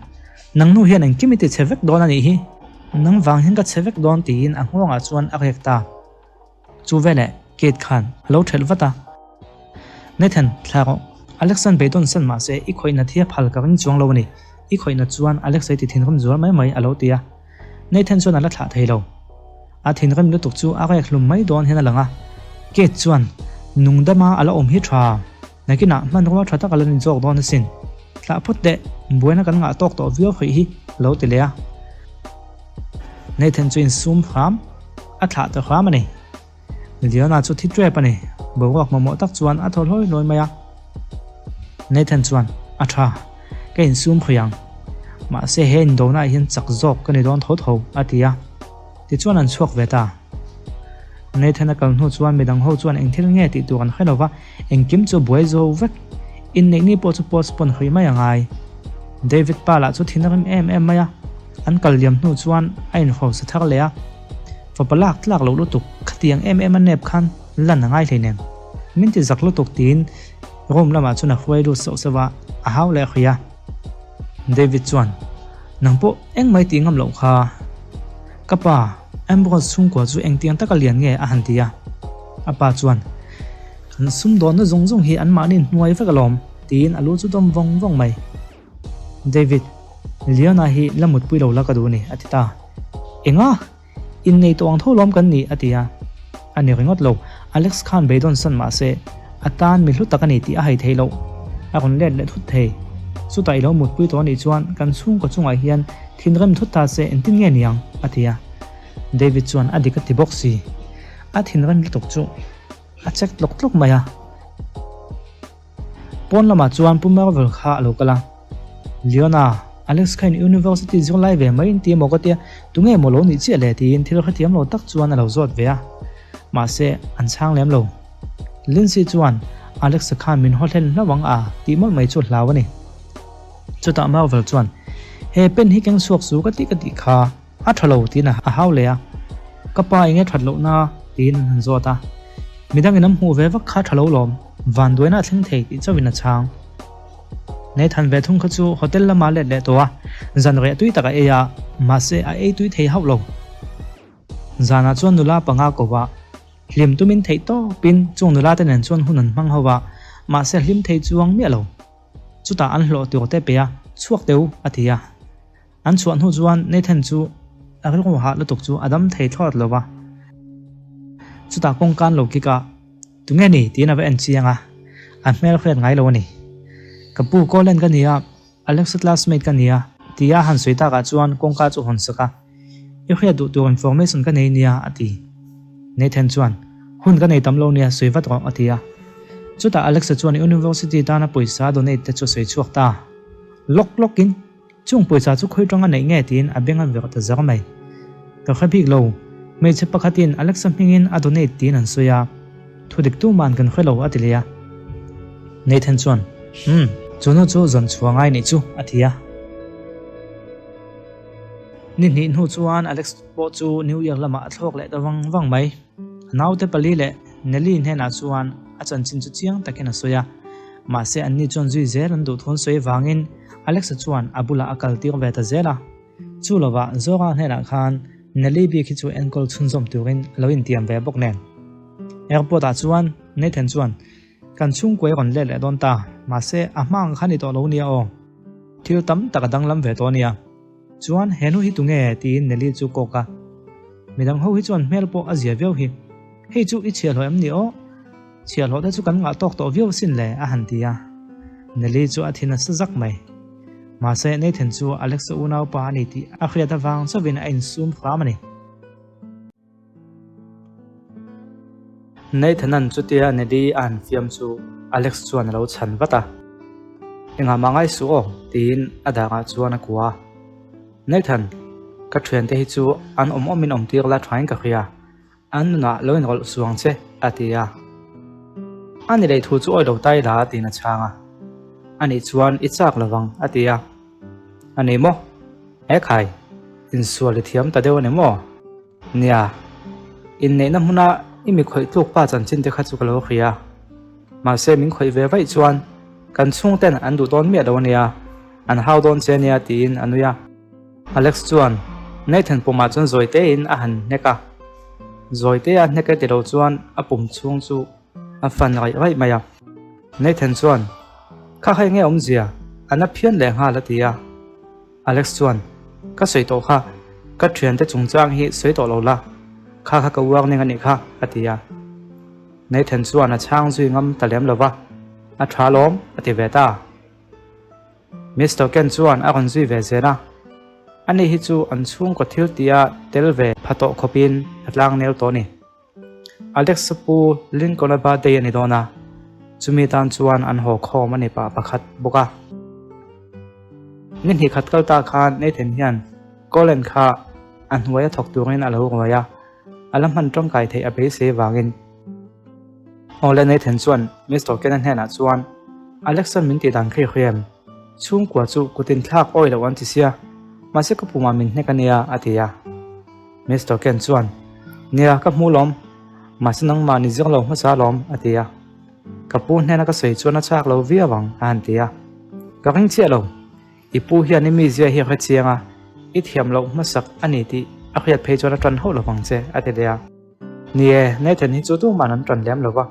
Nang nu hian engkim i ti chhe vek dawn a nih hi, nang vang hian ka chhe vek dawn tiin a nghawngah chuan a rek ta. Chu veleh Kate khan a lo ṭhelh vat a. Nathan, thla rawh. Alex-a'n beidawn san mah se i khawihna thi a phal ka ring chuang lo a ni. I khawihna chuan Alex-a i ti thinrim zual mai mai a lo ti a. Nathan chuan a la thlah thei lo. A thinrim lutuk chu a rek hlum mai dawn hian a lang a. Kate chuan, Nungdama a la awm hi ṭha. Nakinah hmanrua ṭha tak a la ni zawk dawn asin. Thlah phawt teh, buaina kan ngah tawk tawh viau hrih hi a lo ti leh a. Nathan chu insum hram a thlah ta hram a ni. Leona chu thi ṭep a ni. Boruak mamawh tak chuan a thaw hlawi hlawi mai a. Nathan chuan, A ṭha, ka insum hrih ang. Mahse he indona ah hian chak zawk ka ni dawn tho tho, a ti a. Tichuan an chhuak ve ta. Nathan a kal hnu chuan midang ho chuan eng thil nge tih tur an hre lo va, engkim chu buai zo vek. Inneih ni pawh chu postpone hrih mai a ngai. David pa lah chu thin a rim em em mai a, an kal liam hnu chuan a inhrosa thar leh a. Fapa lak tlak loh lutuk, khatiang em em a nep khan lan a ngai hleinem. Min ti zak lutuk tiin room lamah chuan a hruai lut sauh sauh a, a hau leh hrih a. David chuan, Nang pawh engmah i tih ngam loh kha. Ka pa, Ambrose chhungkua chu engtiang taka lian nge a han ti a. A pa chuan, Kan sumdawnna zawng zawng hi anmahni hnuai vek alawm, tiin a lu chu dawm vawng vawng mai. David, Leona hi la mutpui lo la ka duh a ni, a ti ta. Enga? Innei tawh ang tho lawm kan ni, a ti a. A ni ringawt lo, Alex khan beidawn san mah se, a tan mi hlu tak a ni tih a hai thei loh. A rawn let leh thut thei. Chutah i lo mutpui tawh a nih chuan kan chhungkaw chungah hian thinrem thut ta se engtin nge niang? a ti a. David chuan a dik a ti bawk si. A thinrem lutuk chu a check tlawk tlawk mai a. Pawn lamah chuan Pu Marvel kha a lo kal a, Leona, Alex kha in university zirlai ve mai in ti emaw ka tia, tunge maw lo nih chiah le tiin thil hrethiam lo tak chuan a lo zawt ve a. Mahse, an chhang lem lo. Lindsay chuan Alex-a khan min haw hlen hlauh ang a tih mawlh mai chu a hlau a ni. Chutah Marvel chuan, He pen hi keng chhuak su ka tih ka tih kha. A tha lo tiin a hau leh a, Ka pa enge that loh na? tiin an han zawt a. Midangin an hmuh ve vak kha tha lo lawm, vanduaina a thleng thei tih chauhin a chhang. Nathan ve thung kha chu hotel lama let leh tawh a, zan reh tui tak a ei a, mahse a ei tui thei hauh lo. Zanah chuan nula panga ko a, hlim tumin theih tawpin chung nula te nen chuan hun an hmang ho a, mahse hlim thei chuang miah lo. Chutah an hlawh tur te pe a, chhuak teu a ti a. An chhuah hnu chuan Nathan chu a rilru hah lutuk chu a dam thei thlawt lo va. Chutah kawngka an lo kik a, Tunge ni? tiin a va en chiang a, a hmel hriat ngai lo a ni. Ka pu Colin ka ni a, Alexa classmate ka ni a, tia a han sawi takah chuan kawngka chu a hawn sak a, I hriat duh tur information ka nei nia, a ti. Nathan chuan, Hun ka nei tam lo nia, sawi vat rawh, a ti a. Chutah Alexa chuan University tana pawisa donate te chu a sawi chhuak ta. Lawk lawkin. Chung pawisa chu khawi tanga neih nge tiin a beng a verh ta zar mai. Ka hre bik lo, hmeichhe pakhatin Alexa hmingin a donate tiin an sawi a, thu dik tuman kan hre lo a ti leh a. Nathan chuan, Umm, chu nu chu zawn chhuah ngai nih chu a ti a. Ni hnih hnu chuan Alex pawh chu New York lamah a thlawk leh ta vang vang mai. A naute pali leh Nelly hnenah chuan a chanchin chu chiang takin a sawi a. Mahse anni chuan zui zel an duh thun sawi vangin Alexa chuan a bulah a kal tir ve ta zel a. Chu lovah Zora hnenah khan Nelly bik hi chu enkawl chhunzawm turin a lo intiam ve bawk nen. Airport ah chuan Nathan chuan Kan chhungkuai rawn let leh dawn ta, mahse a hma ang kha ni tawh lo nia aw. Thil tam tak a danglam ve tawh ania. Chuan he nu hi tunge? tiin Nelly chu kawk a. Midang ho hi chuan hmel pawh a zia viau hi. Hei chu i chhiahhlawh em ni aw? Chhiahhlawh te chu kan ngah tawk tawh viau sin le, a han ti a. Nelly chu a thin a sa zak mai. Mahse, Nathan chu Alexa unaupa a ni tih a hriat avang chauhin a insum hram a ni. Nathan-a'n chutia Nelly a han fiam chu Alex chuan a lo chhan vat a. Engah mah ngai suh aw, tiin a dangah chuan a kuah a. Nathan, ka thiante hi chu an awm awmin awm tir la thain ka hria. An nunah lo inrawlh suang che, a ti a. A ni leh thu chu awi lo tai la, tiin a chhang a. Anih chuan i chak lo vang, a ti a. A ni maw? He khai, insual i thiam ta deuh a ni maw? Nia, inneihna hmuna i mi khawih tluk pa chanchin te kha chu ka lo hria. Mahse min khawih ve vaih chuan kan chhungten an duh dawn miah lo a nia, an hau dawn che a nia, tiin a nui a. Alex chuan Nathan pumah chuan zawi tein a han hnek a, zawi tea hnek e ti lo chuan a pum chhung chu a fan raih raih mai a. Nathan chuan, Kha kha enge awmzia? A na phian leh nghal a ti a. Alex chuan, Ka sawi tawh kha, ka thiante chungchang hi sawi tawh lo la, kha kha ka warning a nih kha a ti a. Nathan chuan a chhang zui ngam ta lem lo va, A tha lawm a ti ve ta. Mister Ken chuan a rawn zui ve zel a, ani hi chu an chhungkaw thil tia tel ve pha tawh khawpin a tlang nel tawh a ni. Alex a pu Lincoln-a birthday a ni dawn a, chumi tan chuan an haw khawm a ni pah pakhat bawk a. Ni hnih khat kal ta khan Nathan hian Colin kha a hnuaia thawk turin a lo ruai a, a la hman tangkai theih a beisei vangin. Awle Nathan chuan Mister Ken-a hnenah chuan, Alex-a'n min tih dan kha i hria em? Chhungkua chu kutin thlak awi loh an ti sia, mahse ka pumah min hnek a nia, a ti a. Mister Ken chuan, Nia, ka hmu lawm, mahse nangmah ni zir lo hmasa lawm, a ti a. Ka pu hnena ka sawi chuan a chak lo viau ang, a han ti a. Ka ring chiah lo. I pu hian i mizia hi a hre chiang a, i thiam loh hmasak a ni tih a hriat phei chuan a tan hauh lo vang che, a ti leh a. Ni e, Nathan hi chu tuman an tan lem lo va.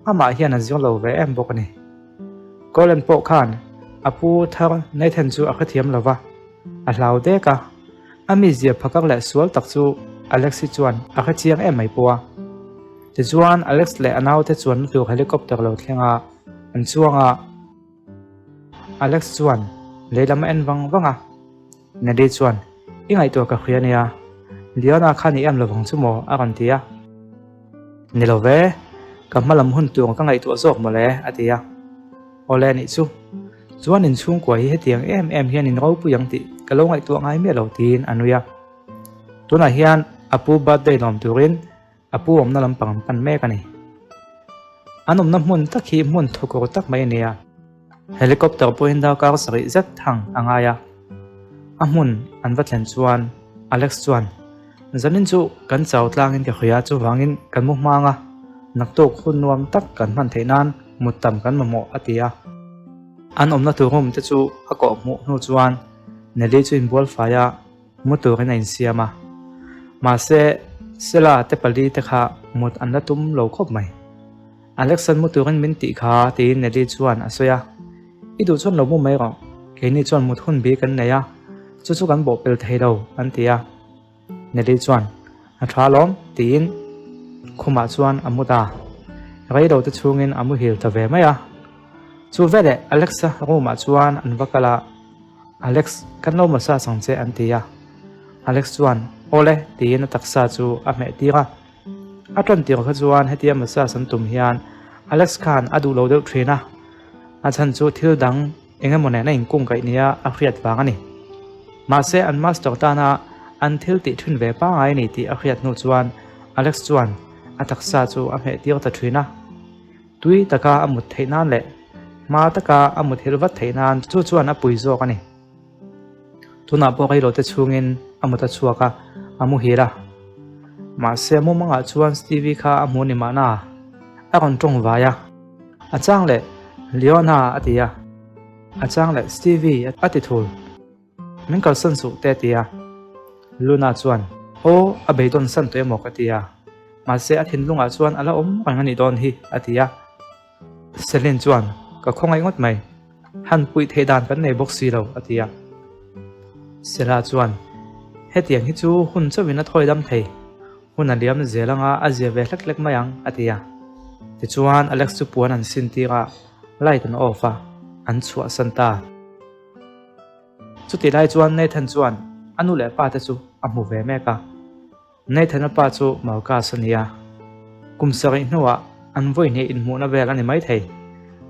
Amah hian a zir lo ve em bawk a ni. Colin pawh khan a pu thar Nathan chu a hrethiam lo va, a hlau dek a. A mizia phakar leh sual tak chu Alex hi chuan a hrechiang em mai pawh a. Tichuan Alex leh a naute chuan na tur helicopter lo thleng a, an chuang a. Alex chuan lehlam a en vang vang a. Nelly chuan, I ngaihtuah ka hria nia, Leona khan i em lovang chu maw? a rawn ti a. Ni lo ve, ka hma lam hun tur ka ngaihtuah zawk mawle, a ti a. Awle nih chu, chuan in chhungkua hi hetiang em em hian in ropui ang tih ka lo ngaihtuah ngai miah lo tiin a nui a. Tunah hian a pu birthday lawm turin A pu awmna lampang an pan mek a ni. An awmna hmun tak hi hmun thawkawr tak mai a ni a. Helicopter pawhin darkar sarih zet thang a ngai a. A hmun an va thlen chuan Alex chuan, Zanin chu kan chau tlangin ka hria chuvangin kan mu hmang a, naktuk hun nuam tak kan hman theih nan mut tam kan mamawh a ti a. An awmna tur room te chu a kawh hmuh hnu chuan Nelly chu inbual fai a. Mu turin a insiam a. Mahse, Sela te pali te kha mut an la tum lo khawp mai. Alexan mu turin min tih kha tiin Nelly chuan a sawi a. I duh chuan lo mu mai rawh, keini chuan mut hun bi kan nei a, chu chu kan bawhpel thei lo an ti a. Nelly chuan, A tha alawm tiin khumah chuan a mu ta. Rei lo te chhungin a muhil ta ve mai a. Chu veleh Alexa room ah chuan an va kal a. Alex, kan lo massage ang che an ti a. Alex chuan, Awle tiin a taksa chu a hmeh tir a. A tan tir kha chuan hetia massage an tum hian Alex khan a duh lo deuh thin a. A chhan chu thil dang eng emaw nen a inkung kaih nia a hriat vang a ni. Mahse an master tana an thil tih thin ve pangai a ni tih a hriat hnu chuan Alex chuan a taksa chu a hmeh tir ta thin a. Tui taka a mut theih nan leh hma taka a mut helh vat theih nan chu chuan a pui zawk a ni. Tunah pawh reilote chhungin a mut a chhuak a, a muhil a. Mahse mumangah chuan Stevie kha a hmu ni mahna a rawn tawng vai a. A chang leh Leona a ti a, a chang leh Stevie a ti thul. Min kalsan suh te a ti a. Luna chuan, Aw, a beidawn san tawh emaw ka ti a. Mahse a thinlungah chuan a la awm reng a nih dawn hi, a ti a. Celine chuan, Ka khawngaih ngawt mai. Han puih theih dan kan nei bawk si lo, a ti a. Sela chuan, Hetiang hi chu hun chauhin a thawi dam thei. Hun a liam zel anga a zia ve hlek hlek mai ang, a ti a. Tichuan Alex chu puan an sin tir a, light an off a, an chhuahsan ta. Chutih lai chuan Nathan chuan a nu leh pa te chu a hmu ve mek a. Nathan-a pa chu Marcus a ni a. Kum sarih hnuah an vawi hnih inhmuhna vel a ni maithei.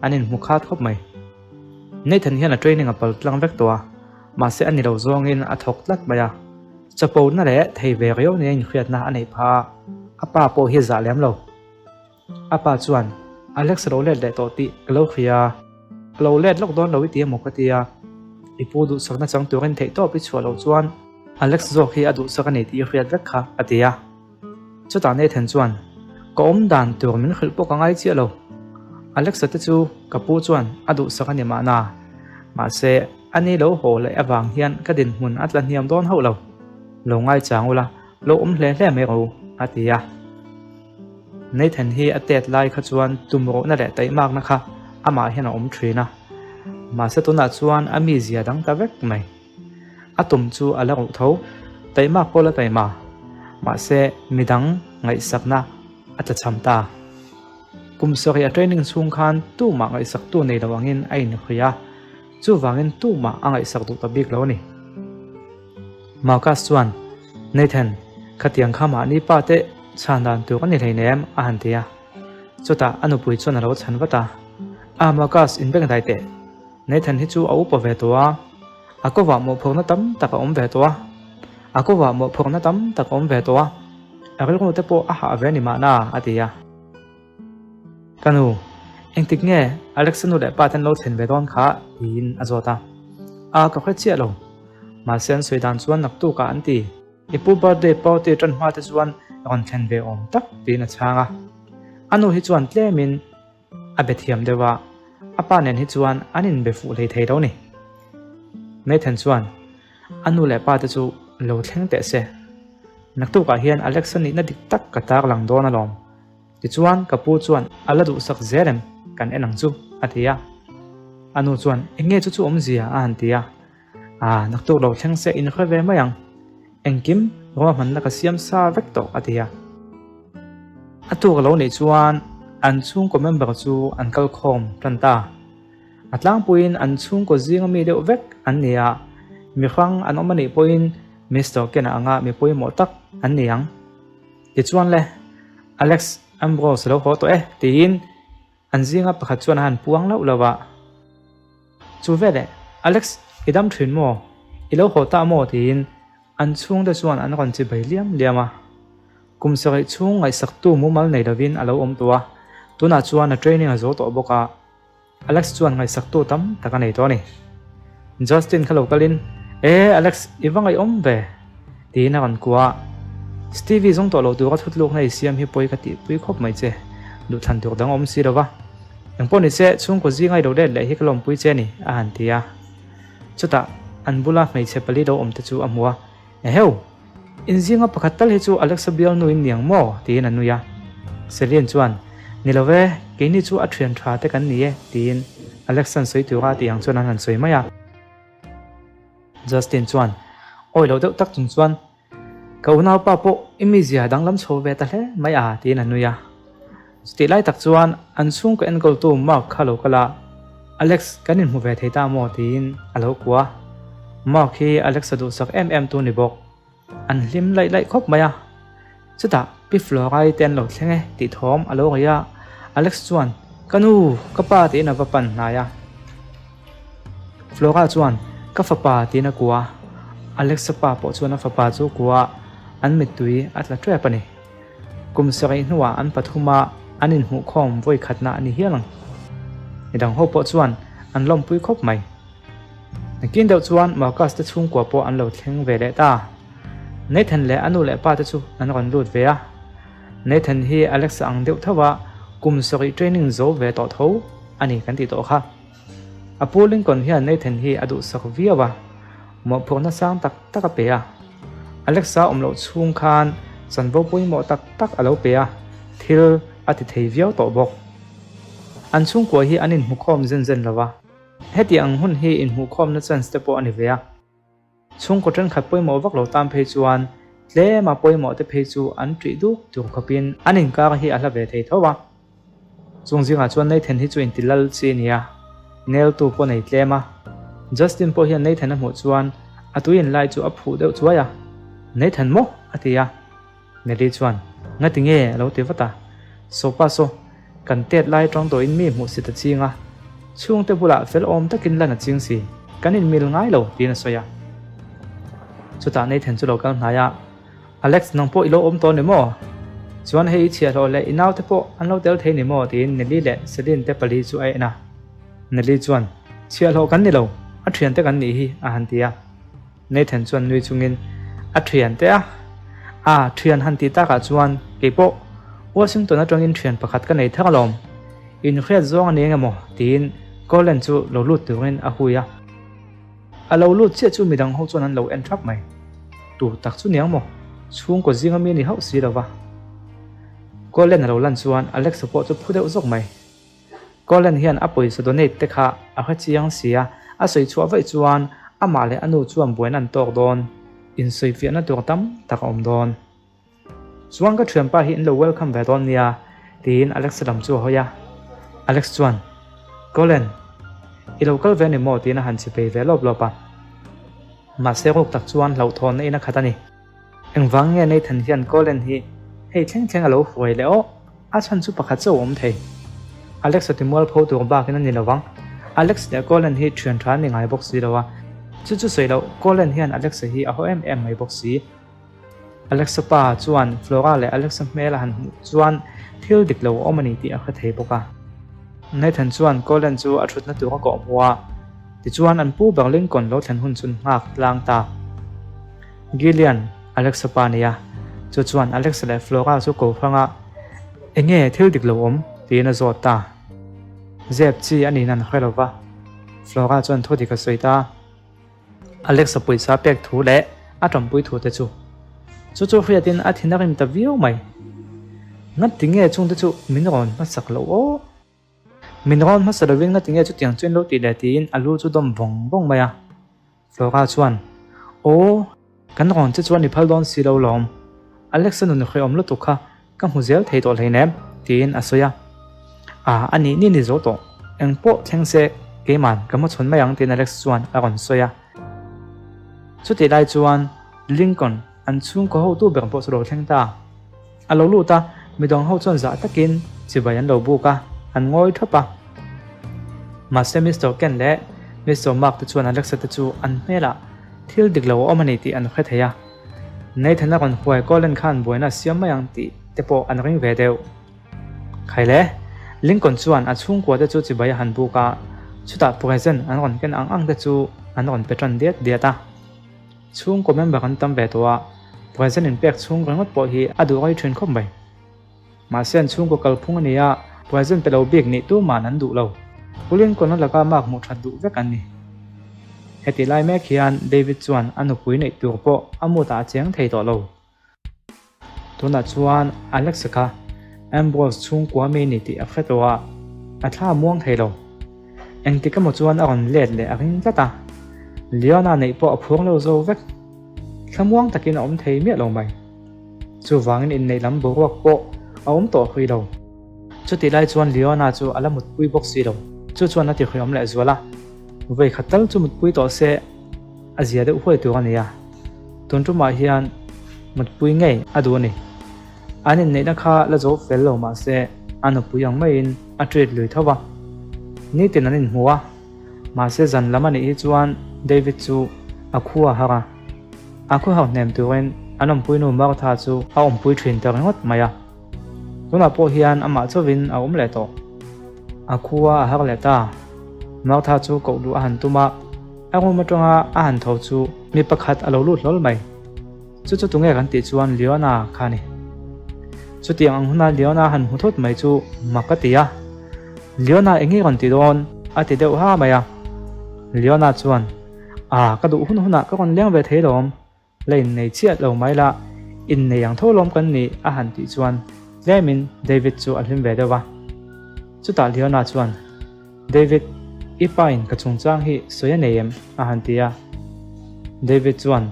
An inhmu khat khawp mai. Nathan hian a training a pal tlang vek tawh a, mahse a ni lo zawngin a thawk tlat mai a. Chapona leh thei ve riau nia inhriatna a neih phah a, a pa pawh hi a zah lem lo. A pa chuan, Alex a lo let leh tawh tih ka lo hria a, a lo let lawk dawn lo i ti emaw ka ti a, i pu duhsakna chang turin theihtawp i chhuah loh chuan Alex zawk hi a duhsak a ni tih i hriat vek kha, a ti a. Chutah Nathan chuan, Ka awm dan tur min hrilh pawh ka ngai chiah lo. Alex-a te chu ka pu chuan a duhsak a ni mahna. Mahse, a ni lo haw leh avang hian ka dinhmun a tla hniam dawn hauh lo. Lo ngaichang ula, lo awm hle hle mai rawh u, a ti a. Nathan hi a tet lai kha chuan tumruhna leh taihmakna kha amah hian a awm thin a, mahse tunah chuan a mizia dang ta vek mai. A tum chu a la ruh tho, taihmak pawh la taima, mahse midang ngaihsakna a tlachham ta. Kum sarih a training chhung khan tumah ngaihsaktu nei lo angin a inhria a, chuvangin tumah a ngaihsak duh ta bik lo a ni. Marcus chuan, Nathan, khatiang kha mahni pa te chhan dan tur a ni hleinem, a han ti a. Chutah a nupui chuan a lo chhan vat a, Ah Marcus, in beng dai teh. Nathan hi chu a upa ve tawh a, a kovah mawhphurhna tam tak a awm ve tawh a, a kovah mawhphurhna tam tak a awm ve tawh a, a rilru te pawh a hah ve a ni mahna, a ti a. Ka nu, engtik nge Alexa nu leh pa ten lo thlen ve dawn kha? tiin a zawt a. A, ka hre chiah lo. Mahse an sawi dan chuan naktukah an ti. I pu birthday party tan hma te chuan rawn thlen ve awm tak tiin a chhang a. A nu hi chuan tlemin a be thiam deuh a, a pa nen hi chuan an inbe fuh hlei thei lo ni. Nathan chuan a nu leh pa te chu lo thleng teh se. Naktukah hian Alexa nihna dik tak ka tarlang dawn alawm. Tichuan ka pu chuan a la duhsak zel em kan en ang chu a ti a. A nu chuan eng nge chu chu awmzia a han ti a. Aa naktuk lo thleng se in hre ve mai ang. Engkim ruahmanna ka siam sa vek tawh a ti a. A tuk a lo nih chuan an chhungkaw member chu an kal khawm tan ta. A tlangpuiin an chhungkaw zinga mi deuh vek an ni a, mi hrang an awm a nih pawhin Mister Ken-a anga mi pawimawh tak an ni ang. Tichuan le, Alex Ambrose a lo haw tawh e tiin an zinga pakhat chuan a han puang lauh lauh a. Chu veleh, Alex, i dam thin maw? I lo haw ta maw? tiin an chhungte chuan an rawn chibai liam liam a. Kum sarih chhung ngaihsaktu mumal nei lovin a lo awm tawh a, tunah chuan a training a zo tawh bawk a. Alex chuan ngaihsaktu tam tak a nei tawh a ni. Justin kha lo kalin, E Alex, i va ngaihawm ve? tiin a rawn kuah a. Stevie zawng tawh lo tura thutlukna i siam hi pawi ka tihpui khawp mai che, duhthlan tur dang a awm si lo va. Engpawh ni se, chhungkaw zinga i lo let leh hi ka lawmpui che a ni, a han ti a. Chutah, an bula hmeichhe pali lo awm te chu a hmu a. Eheu! In zinga pakhat tal hi chu Alexa bialnu in niang maw? tiin a nui a. Celine chuan, Ni lo ve, keini chu a thian tha te kan ni e, tiin Alexa'n sawi tura a tih ang chuan an han sawi mai a. Justin chuan awi lo deuh tak chung chuan, Ka unaupa pawh i mizia danglam chho ve ta hle mai a, tiin a nui a. Chutih lai tak chuan an chhungkaw enkawltu Mark kha lo kal a, Alex kan inhmu ve thei ta maw tiin a lo kuah a. Mark hi Alex a duhsak em em tu ni bawk. An hlim laih laih khawp mai a. Chutah Pi Florai te an lo thleng e tih thawm a lo ri a, Alex chuan Ka nu, ka pa tiin a va pan hnai a. Flora chuan Ka fapa tiin a kuah a, Alex-a pa pawh chuan a fapa chu a kuah a, an mittui a tla tep a ni. Kum sarih hnuah an pathuma an inhmuhkhawm vawi khatna a ni hial ang. Midang ho pawh chuan an lawmpui khawp mai. Nakin deuh chuan Marcus te chhungkua pawh an lo thleng ve leh ta. Nathan leh a nu leh pa te chu an rawn lut ve a. Nathan hi Alex-a ang deuh tho a, kum sarih training zo ve tawh tho a ni kan tih tawh kha. A pu Lincoln hian Nathan hi a duhsak viau a, mawhphurhna sang tak tak a pe a. Alexa awm loh chhung khan chanvo pawimawh tak tak a lo pe a, thil a ti thei viau tawh bawk. An chhungkua hi an inhmukhawm zen zen lo a, heti ang hun hi inhmuhkhawmna chance te pawh a ni ve a. Chhungkaw thenkhat pawimawh vak lo tan phei chuan tlema pawimawh te phei chu an ṭih duk tur khawpin an inkar hi a hla ve thei tho a. Chung zingah chuan Nathan hi chu inti lal chi a ni a, neltu pawh nei tlem a. Justin pawh hian Nathan a hmuh chuan a tui inlai chu a phuh deuh chuai a, Nathan maw? a ti a. Nelly chuan, Ngati nge? a lo ti vat a. Sopa saw, kan tet lai atang tawhin mi hmuh si ta ching a, chhungte bulah fel awm takin lan a ching si, kan inmil ngai lo, tiin a sawi a. Chutah Nathan chu lo kal hnai a, Alex, nang pawh i lo awm tawh ni maw? Chuan hei i chhiahhlawh leh i naute pawh an lo tel thei ni maw? tiin Nelly leh Celine te pali chu a en a. Nelly chuan, Chhiahhlawh kan ni lo, a thiante kan nih hi, a han ti a. Nathan chuan nui chungin a thian te a, A, thian han tih takah chuan keipawh Washington atangin thian pakhat ka nei thar alawm. Inhriat zawng a ni eng emaw? tiin Colin chu lo lut turin a hui a. A lo lut chiah chu midang ho chuan an lo en thap mai. Tu tak chu niang maw? Chhungkaw zinga mi a ni hauh si lo va. Colin a lo lan chuan Alexa pawh chu phu deuh zawk mai. Colin hian a pawisa donate te kha a hre chiang si a, a sawi chhuah vaih chuan amah leh a nu chuan buaina an tawk dawn, insawifiahna tur tam tak a awm dawn. Chuan ka thianpa hi in lo welcome ve dawn nia, tiin Alex lam chu a hawi a. Alex chuan, Colin, i lo kal ve a ni maw? tiin a han chipei ve lawp lawp a. Mahse ruk tak chuan hlauhthawnna in a khat a ni. Engvang nge Nathan hian Colin hi hei thleng thleng a lo hruai leh aw? A chhan chu pakhat chauh a awm thei. Alex a timual pho tur bakin a ni lo vang. Alex leh Colin hi thian tha an ni ngai bawk si lo a. Chu chu sawi loh, Colin hian Alex-a hi a haw em em mai bawk si. Alex-a pa chuan Flora leh Alex-a hmel a han hmuh chuan thil dik lo a awm a ni tih a hre thei bawk a. Nathan chuan Colin chu a thutna tur a kawh hmu a. Tichuan an pu ber Lincoln lo thlen hun chu nghak tlang ta. Gillian, Alexa pa nia. Chu chuan Alexa leh Flora chu ko hrang a, Enge thil dik lo awm? tiin a zawt ta. Zep chi a niin an hre lo va. Flora chuan thu dik a sawi ta. Alexa pawisa pek thu leh a tanpui thu te chu. Chu chu hriatin a thin a rim ta viau mai. Ngati nge chungte chu min rawn hmasak loh aw? Min rawn hmasa lovin ngati nge chutiang chu in lo tih leh tiin a lu chu dawm vawng vawng mai a. Flora chuan, Aw, kan rawn che chuan i phal dawn si lo lawm. Alex-a nun hrehawm lutuk kha ka hmu zel thei tawh hleinem, tiin a sawi a. A, a nih ni ni zo tawh. Eng pawh thleng se keiman ka hmachhawn mai ang tiin Alex chuan a rawn sawi a. Chutih lai chuan Lincoln an chhungkaw hotu ber pawh chu lo thleng ta. A lo lut a, midang ho chuan zah takin chibai an lo buk a, an ngawi thap a. Mahse Mister Ken leh Mister Mark te chuan Alexa te chu an hmelah thil dik lo a awm a ni tih an hre thei a. Nathan a rawn huai Colin khan buaina a siam mai ang tih te pawh an ring ve deuh. Khai le, Lincoln chuan a chhungkua te chu chibai a han buk a, chutah present an rawn ken ang ang te chu an rawn pe tan diat diat a. Chhungkaw member an tam ve tawh a, present inpek chhung ringawt pawh hi a duh rei thin khawp mai. Mahse an chhungkaw kalphung a ni a, present pe lo bik nih tuman an duh lo. Pulian kawlna laka mark hmuh that duh vek an ni. Heti lai mek hian David chuan a nupui neih tur pawh a mood-ah a cheng thei tawh lo. Tunah chuan Alexa kha Ambrose chhungkua mi ni tih a hre tawh a, a thla a muang thei lo. Engtik emaw chuan a rawn let leh a ring tlat a, Leona neih pawh a phuang lo zo vek. Thlamuang takin a awm thei miah lo mai. Chuvangin inneih lam boruak pawh a awm tawh hui lo. Chutih lai chuan Leona chu a la mutpui bawk si lo. Chu chuan a ti hriawm leh zual a, vawi khat tal chu mutpui tawh se a zia deuh huai tur a ni a. Tun tumah hian mutpui ngei a duh a ni. An inneihna kha la zo fel lo mah se a nupui ang maiin a treat lui tho va. Nitin an inhmu a, mahse zan lam a nih hi chuan David chu a khu a har a. A khu har hnem turin an awmpuinu Martha chu a awmpui thin ta ringawt mai a. Tunah pawh hian amah chauhin a awm leh tawh. A khua a har leh ta. Martha chu koh luh a han tum a, a room atanga a han tho chu mi pakhat a lo lut hlawl mai. Chu chu tunge kan tih chuan Leona kha a ni. Chutiang ang huna Leona han hmu thut mai chu mak a ti a. Leona eng nge rawn ti dawn? a ti deuh ha mai a. Leona chuan, A, ka duh hun hunah ka rawn leng ve thei lawm. La innei chiah lo mai la, innei ang tho lawm kan ni a han tih chuan tlemin David chu a hlim ve deuh a. Chutah Leona chuan, David, i pa in ka chungchang hi sawi a nei em? a han ti a. David chuan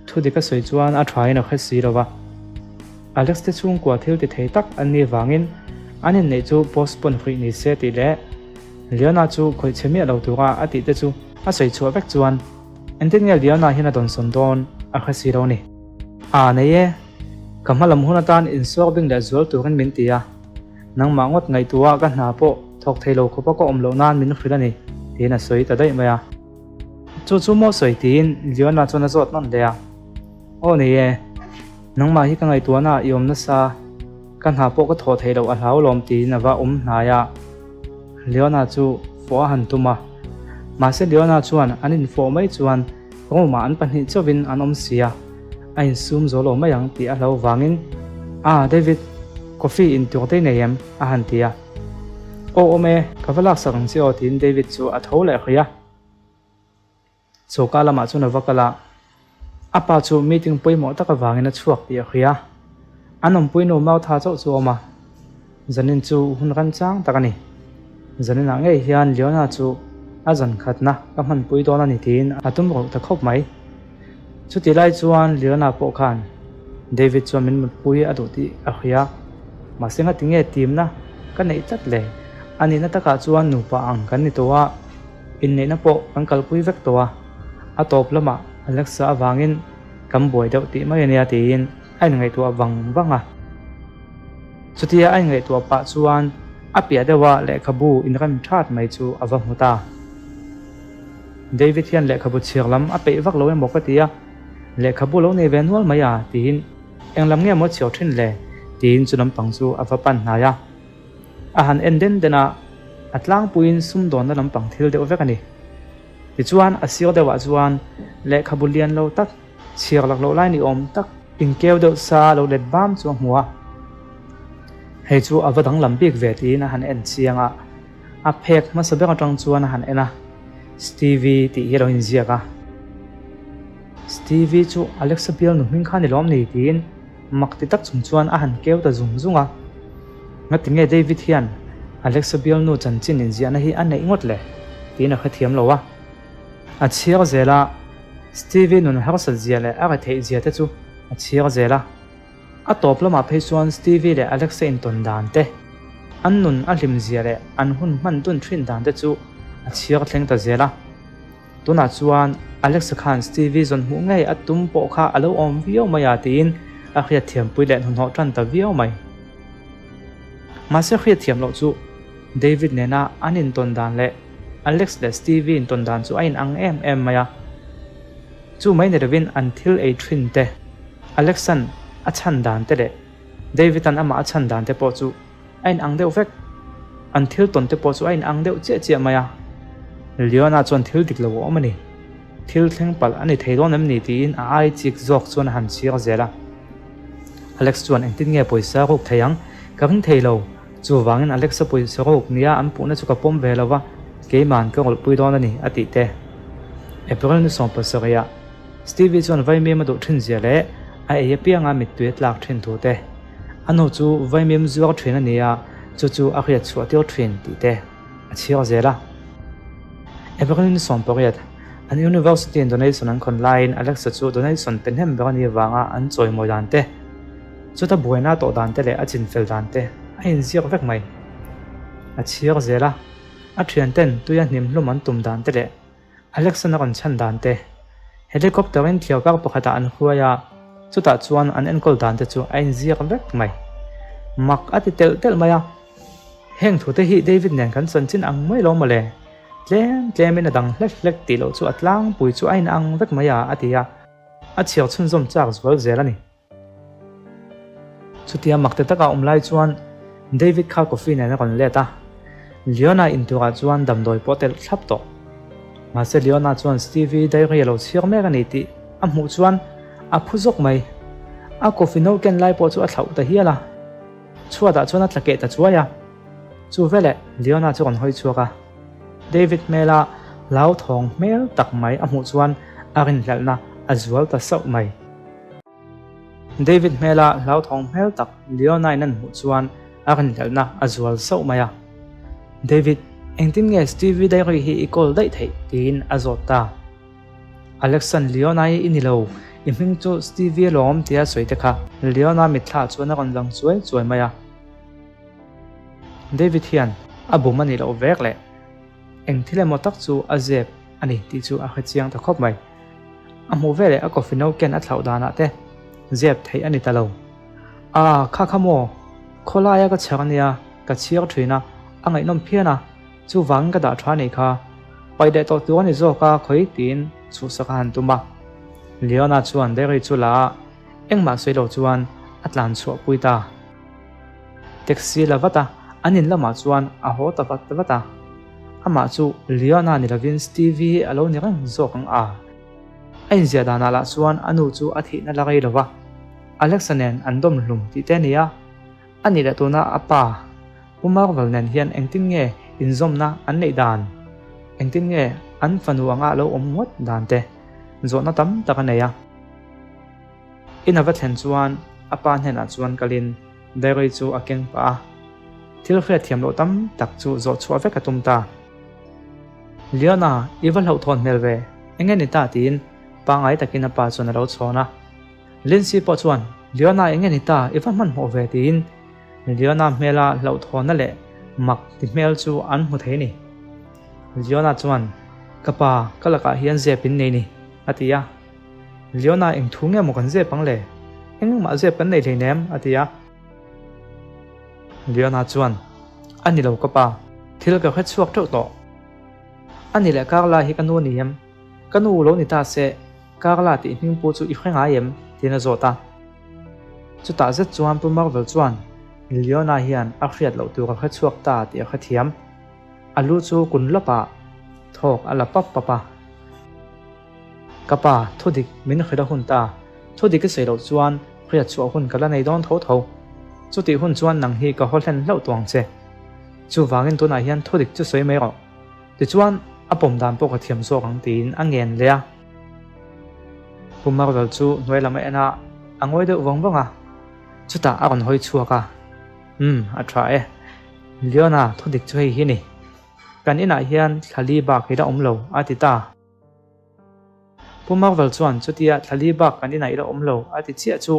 thu dik a sawi chuan a tha in a hre si lo va. Alex te chhungkua thil ti thei tak an nih vangin an inneih chu postpone hrih ni se tih leh Leona chu khawih chhe miah lo tura a tih te chu a sawi chhuah vek chuan Engtin nge Liana hian a dawnsawn dawn a hre si lo ni. A nei e, ka hma lam hun atan insuak bing leh zual turin min ti a, nangmah ngawt ngaihtuah ka hna pawh thawk thei lo khawpa ka awm loh nan min hrilh a ni, tiin a sawi ta daih mai a. Chu chu maw sawi tiin Liana chuan a zawt nawn leh a. Aw nei e, nangmah hi ka ngaihtuahna i awm nasa, ka hna pawh ka thawh theih loh a hlau lawm tiin a va awm hnai a. Leona chu fawh a han tum a, mahse Leona chuan an infawh mai chuan room-ah an pahnih chauhin an awm si a, a insum zo lo mai ang tih a hlo vangin, Ah, David, coffee in tur te i nei em? a han ti a. Aw awm e, ka va laksak ang che aw tiin David chu a tho leh hrih a. Choka lamah chuan a va kal a, a pa chu meeting pawimawh tak avangin a chhuak tih a hria. An awmpuinu Martha chauh chu a awm a, zanin chu hun remchang tak a ni. Zaninah ngei hian Leona chu a zan khatna ka hmanpui dawn a ni tiin a tum ruh ta khawp mai. Chutih lai chuan Leona pawh khan David chuan min mutpui a duh tih a hria. Mahse ngati nge timna ka neih tlat le? A nihna takah chuan nupa ang kan ni tawh a. Inneihna pawh kan kalpui vek tawh a, a tawp lamah Alexa avangin kan buai deuh tih mai a nia tiin a inngaihtuah vang vang a. Chutia a inngaihtuah pah chuan a piah deuha lehkhabu inrem that mai chu a va hmu ta. David hian lehkhabu chhiar lam a peih vak lo emaw ka ti a, lehkhabu lo nei ve nual mai a tiin eng lam nge maw chhiar thin le tiin chu lampang chu a va pan hnai a. A han en den den a, a tlangpuiin sumdawnna lampang thil deuh vek a ni. Tichuan a sir deuhah chuan lehkhabu lian lo tak, chhiar lak loh lai ni awm tak, inkeu deuh sa lo let bam chu a hmu a. Hei chu a va danglam bik ve tiin a han en chiang a, a phek hmasa ber atang chuan a han en a, Stevie tih hi a lo inziak a. Stevie chu Alexa bialnu hming kha ni lawm ni tiin mak ti tak chung chuan a han keu ta zung zung a. Ngatinge David hian Alexa bialnu chanchin inziahna hi a neih ngawt le? tiin a hrethiam lo a. A chhiar zel a, Stevie nun harsat zia leh a retheih zia te chu a chhiar zel a. A tawp lamah phei chuan Stevie leh Alexa intawn dan te, an nun a hlim zia leh an hun hman dun thin dan te chu a chhiar thleng ta zel a. Tunah chuan Alexa khan Stevie zawn hmuh ngei a tum pawh kha a lo awm viau mai a tiin a hriatthiampui leh hnuhnawh tan ta viau mai. Mahse hriatthiam loh chu David nena an intawn dan leh Alex leh Stevie intawn dan chu a inang em em mai a. Chu mai ni lovin an thil ei thin te, Alex-a'n a chhan dan te leh David-a'n amah a chhan dan te pawh chu a inang deuh vek. An thil tawn te pawh chu a inang deuh chiah chiah mai a. Leona chuan thil dik lo a awm a ni. Thil thleng palh a ni thei dawn em ni tiin a ai chik zawk chuan a han chhiar zel a. Alex chuan engtin nge pawisa ruk thei ang? Ka ring thei lo. Chuvangin Alex-a pawisa ruk nia an puhna chu ka pawm ve lo va, keima'n ka rawlhpui dawn a ni, a tih te. April ni 17 ah Stevie chuan vaimim a duh thin zia leh a ei apianga mittui a tlak thin thu te. A nu chu vaimim zuar thin a ni a, chu chu a hriat chhuah tir thin tih te a chhiar zel a. April ni 18, an University in donation an khawn laiin Alexa chu donation pe hnem ber a nih avanga an chawimawi dan te, chuta buaina a tawh dan te leh a chinfel dan te a inziak vek mai. A chhiar zel a, a thianten tuia hnim hlum an tum dan te leh Alex-an a rawn chhan dan te, helicopter in thliar kar pakhatah an hruai a, chutah chuan an enkawl dan te chu a inziak vek mai. Mak a ti telh telh mai a, Heng thute hi David nen kan chanchin ang mai lo mawle, tlem tlemin a dang hlek hlek tih loh chu a tlangpui chu a inang vek mai a, a ti a, a chhiar chhunzawm chak zual zel a ni. Chutia mak te taka awm lai chuan David kha coffee nen a rawn let a, Leona inturah chuan damdawi pawh telh thlap tawh. Mahse Leona chuan Stevie diary a lo chhiar mek a ni tih a hmuh chuan a phu zawk mai. A coffee no ken lai pawh chu a thlauh ta hial a, chhuatah chuan a tla keh ta chuai a. Chu veleh Leona chu rawn hawi chhuak a, David hmela hlauthawng hmel tak mai a hmuh chuan a rinhlelhna a zual ta sauh mai. David hmela hlauthawng hmel tak Leona-in an hmuh chuan a rinhlelhna a zual sauh mai a. David, engtin nge Stevie diary hi i kawl daih theih? tiin a zawt ta. Alex-a'n Leona-i i ni lo, i hming chu Stevie alawm tia sawi te kha Leona mitthla chuan a rawn lang chuai chuai mai a. David hian a bum a nih loh vek leh eng thil emaw tak chu a zep a ni tih chu a hre chiang ta khawp mai. A hmuh veleh a coffee no ken a thlauh danah te zep theih a ni ta lo. A, kha kha maw? Khawlaia ka chhar ania, ka chhiar thin a, a ngaihnawm phian a, chuvangin ka dah tha nih kha. Paih leh tawh tur a ni zawk a, khawi tiin chhuhsak a han tum a. Leona chuan diary chu la a, engmah sawi lo chuan a tlan chhuah pui ta. Taxi la vat a, an in lamah chuan a haw ta vat vat a. Amah chu Leona ni lovin Stevie hi a lo ni reng zawk ang a. A inziah danah lah chuan a nu chu a thihna la rei lo va, Alexa nen an dawm hlum tih te a ni a. A nih leh tuna a pa Pu Marvel nen hian engtin nge inzawmna an neih dan, engtin nge an fanu anga a lo awm ngawt dan te zawhna tam tak a nei a. In a va thlen chuan a pa hnenah chuan kalin diary chu a keng pah a, thil hriatthiam loh tam tak chu zawh chhuah vek a tum ta. Leona, i va hlauhthawn hmel ve, eng nge ni ta tiin pangngai takin a pa chuan a lo chhawn a. Lindsay pawh chuan, Leona, eng nge ni ta, i va hmanhmawh ve tiin Leona hmela hlauhthawnna leh mak ti hmel chu an hmu thei a ni. Leona chuan, Ka pa, ka lakah hian zep in nei ni, a ti a. Leona eng thu nge maw kan zep ang le? Engmah zep kan nei hleinem, a ti a. Leona chuan, A ni lo ka pa, thil ka hre chhuak teuh tawh. A ni leh Carla hi ka nu a ni em? Ka nu lo ni ta se, Carla tih hming pu chu i hre ngai em? tiin a zawt a. Chutah zet chuan Pu Marvel chuan Leona hian a hriat loh tur a hre chhuak ta tih a hrethiam. A lu chu kun lawpah thawk a la pap pap a. Ka pa, thudik min hrilh a hun ta. Thudik i sawi loh chuan hriat chhuah hun ka la nei dawn tho tho. Chutih hun chuan nang hi ka haw hlen hlauh tawh ang che. Chuvangin tunah hian thudik chu sawi mai rawh. Tichuan, a pawm dan pawh ka thiam zawk ang tiin a ngen leh a. Pu Marvel chu hnuai lam a en a, a ngawi deuh vawng vawng a. Chutah a rawn hawi chhuak a. Umm, a tha e. Leona, thudik chu hei hi ni. Kan inah hian thlali bak i la awm lo, a ti ta. Pu Marvel chuan chutia thlali bak kan inah i la awm lo, a ti chiah chu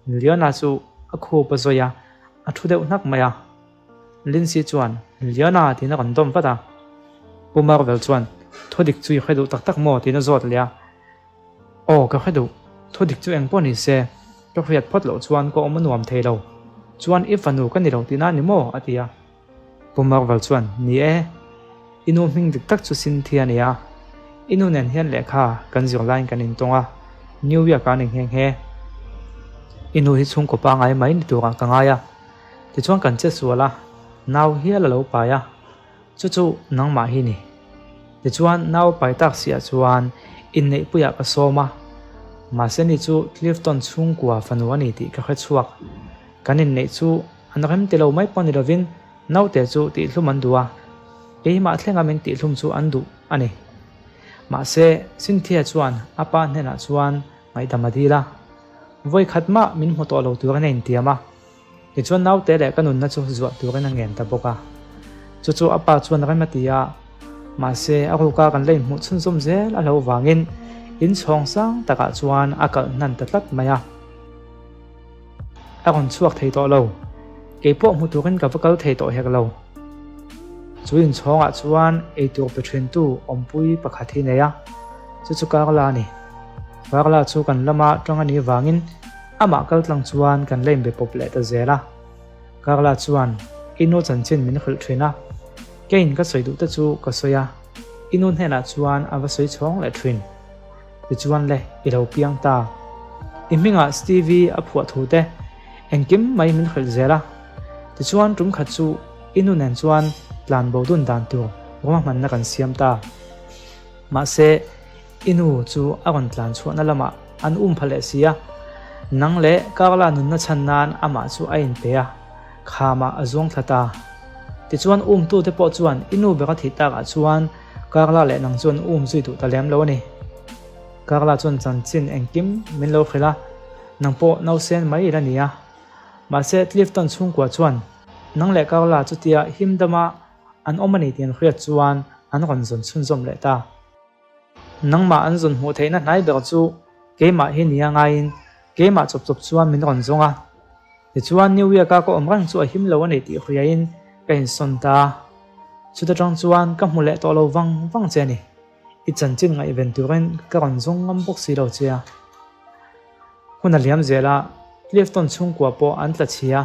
Leona chu a khup a zawi a, a thu deuh hnak mai a. Lindsay chuan, Leona tiin a rawn dawm vat a. Pu Marvel chuan, Thudik chu i hre duh tak tak maw? tiin a zawt leh a. Aw, ka hre duh. Thudik chu eng pawh ni se, ka hriat phawt loh chuan ka awm a nuam thei lo. Chuan i fanu ka ni lo tihna a ni maw? a ti a. Pu Marvel chuan, Ni e, i nu hming dik tak chu Cynthia a ni a. I nu nen hian lehkha kan zir laiin kan intawng a, New York ah a ni nghe nghe. I nu hi chhungkaw pangai mai ni turah ka ngai a. Tichuan kan che sual a, nau hial a lo pai a. Chu chu nangmah hi ni. Tichuan nau pai tak siah chuan inneihpuiah ka sawm a, mahse ni chu Clifton chhungkua fanu a ni tih ka hre chhuak. Kan inneih chu an rem ti lo mai pawh ni lovin naute chu tihhlum an duh a, keimah thlenga min tihhlum chu an duh a ni. Mahse Cynthia chuan a pa hnenah chuan ngaihdam a dil a, vawikhat mah min hmu tawh lo turin a intiam a. Tichuan naute leh ka nunna chu zuah turin a ngen ta bawk a. Chu chu a pa chuan rem a ti a, mahse a ruka kan la inhmuh chhunzawm zel a lo vangin inchhawng sang takah chuan a kalh hnan ta tlat mai a. A rawn chhuak thei tawh lo, keipawh hmu turin ka va kal thei tawh hek lo. Chu inchhawngah chuan eitur pe thintu awmpui pakhat hi nei a, chu chu Carla a ni. Carla chu kan lama tang a nih vangin Amah kal tlang chuan kan la inbe pawp leh ta zel a. Carla chuan i nu chanchin min hrilh thin a, keiin ka sawi duh te chu ka sawi a, i nu hnenah chuan a va sawi chhawng leh thin. Tichuan le, i lo piang ta. I hmingah Stevie a phuah thu te engkim mai min hrilh zel a. Tichuan tum khat chu i nu nen chuan tlan bo dun dan tur ruahmanna kan siam ta. Mahse, I nu chu a rawn tlan chhuahna lamah an um pha leh si a, nang leh Carla nunna chhan nan amah chu a inpe a, khamah a zuang thla ta. Tichuan umtute pawh chuan i nu ber a thih takah chuan Carla leh nang chuan um zui duh ta lem lo a ni. Carla chuan chanchin engkim min lo hrilh a, nang pawh nausen mai i la ni a. Mahse Clifton chhungkua chuan nang leh Carla chutia him dama an awm a ni tih an hriat chuan an rawn zawn chhunzawm leh ta. Nangmah an zawn hmuh theihna hnai ber chu keimah hi nia ngaiin keimah chawp chawp chuan min rawn zawng a. Tichuan New York-a ka awm reng chu a him lo a ni tih hriain ka insawn ta a. Chuta tang chuan ka hmu leh tawh lo vang vang che a ni. I chanchin ngaihven turin ka rawn zawng ngam bawk si lo che a. Hun a liam zel a, Clifton chhungkua pawh an tla chhi a,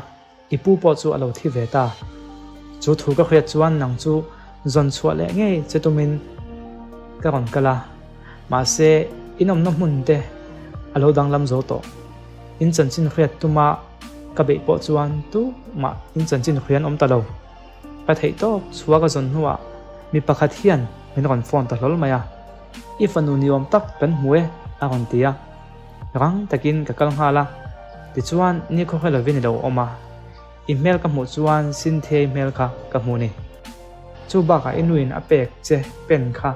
i pu pawh chu a lo thi ve ta. Chu thu ka hriat chuan nang chu zawn chhuah leh ngei che tumin ka rawn kal a, mahse in awmna hmun te a lo danglam zo tawh. In chanchin hriat tuma ka beih pawh chuan tumah in chanchin hria an awm ta lo. Ka theih tawp chhuah ka zawn hnuah mi pakhat hian min rawn phone ta hlawl mai a, I fanu ni awm tak kan hmu e a rawn ti a. Rang takin ka kal nghal a, tichuan ni khawkhe lovin i lo awm a, i hmel ka hmuh chuan Cynthia-i hmel kha ka hmu ni. Chu bakah i nuin a pek che pen kha